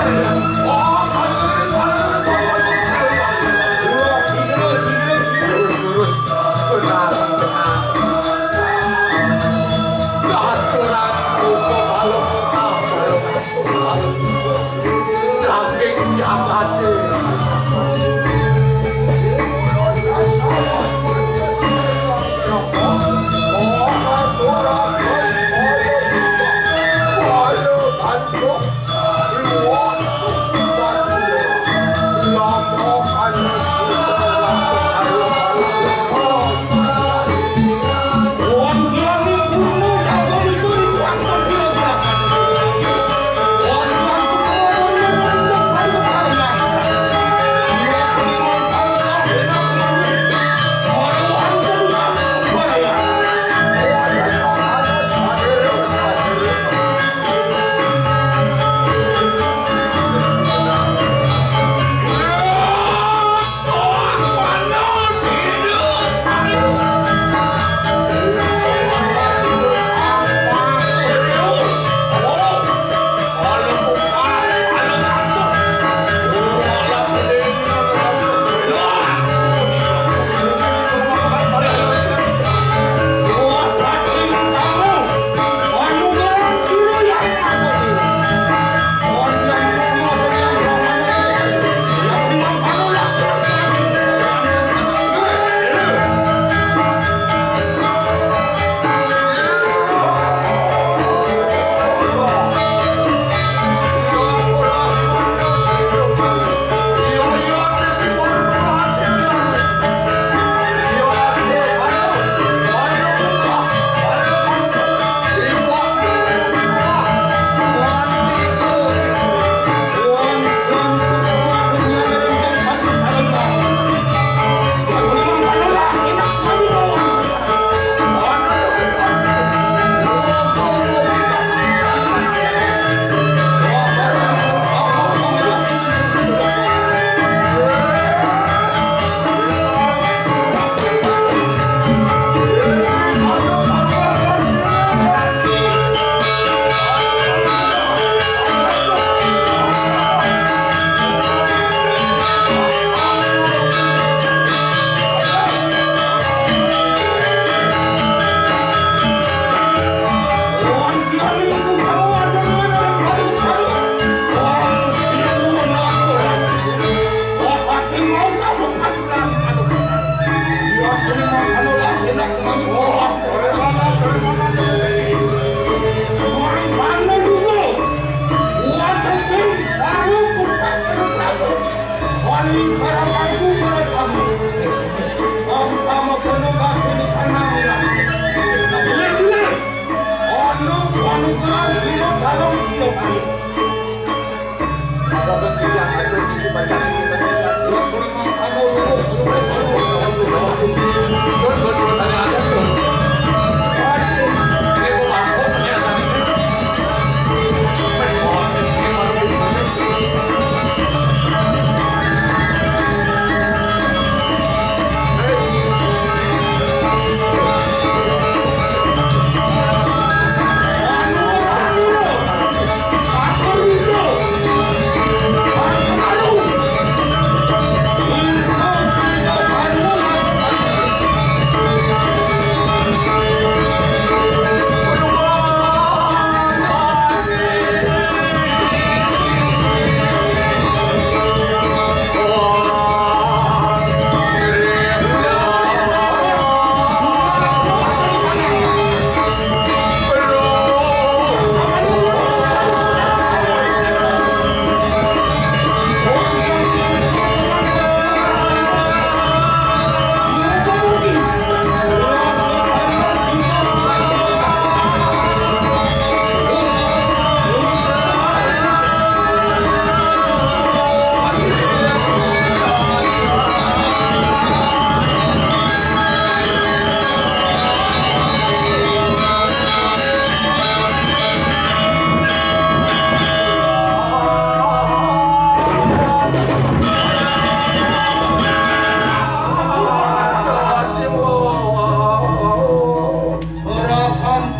Lurus, lurus, lurus. Benar, benar. Jahat kurang, kalau, kalau, kalau, kalau. Daging jahat.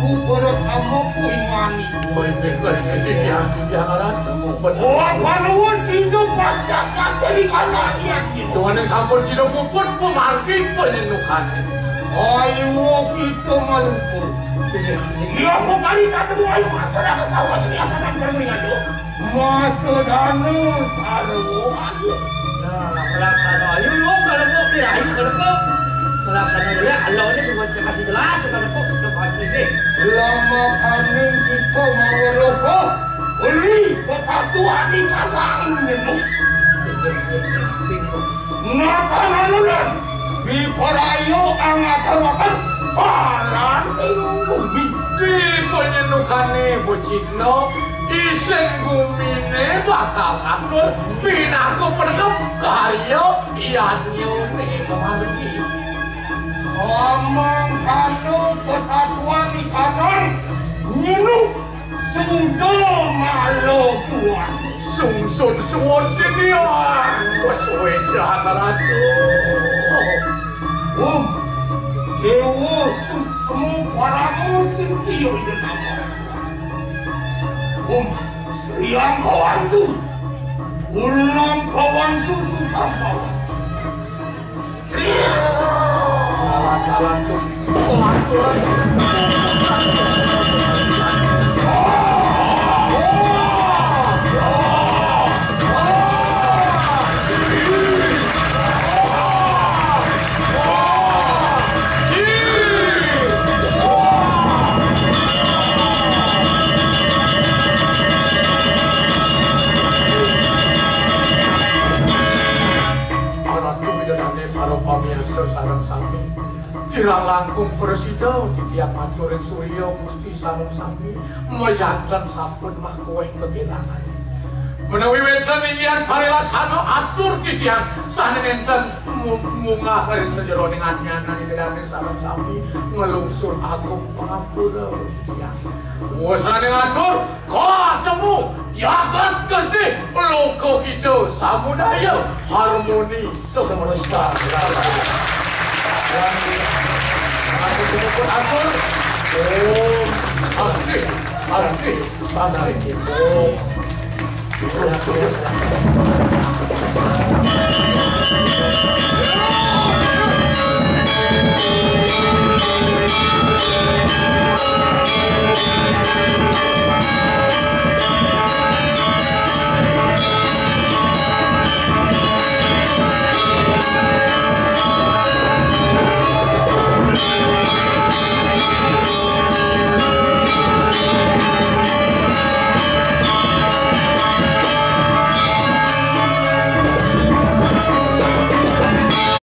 Para sama kuwi ngani. Kowe iki kowe iki titiang titiang ratu. Oh, panuwun sida pasca pacari kananian. Dumaning sampun sida puput pemargi panyenukane. Ayo kita malumpur. Siapa kali tak temu ayo masyarakat sawah ini akan bermingat. Masa dana sarwa ayu. Nah, pelaksana ayu lu kalau kok dirayu kalau kok. Pelaksana dia Allah ini semua masih jelas kalau kok kita bahas ini. Lama kaning kita maweruko. Uri, kota tua di kalang ini. Nata nanulan. Wiparayo angataraken balaning bumi. Di panyenukane becikna, isin gumine bakal katur pinaka penegep karya yanyune mamargi. Samangkana petatuan ikanan ngunu suda malo buah. Sungsun suwun titiang. Wes suwe jahat ratu. Om, Dewa Suksma Parama Sintiya Yenama. Om, Sri Angkawantu. Ulam Kawantu Sukam Kawantu. Ratu Widodari para pamirsa sareng sami. Kirang langkung prasida titiang matur ing Surya Gusti sareng sami, mayanten sampun makuweh kegilangan. Menawi wenten inggihan parilaksana atur titiang sane nenten mu-, munggah ring sajeroning anyanan Widodari sareng sami nglungsur agung pangampura titiang. Wesane ngatur, katemu jagat gede, loka kita samudaya harmoni semesta. Atur, atur. Om Santi, Santi, Santi. Om.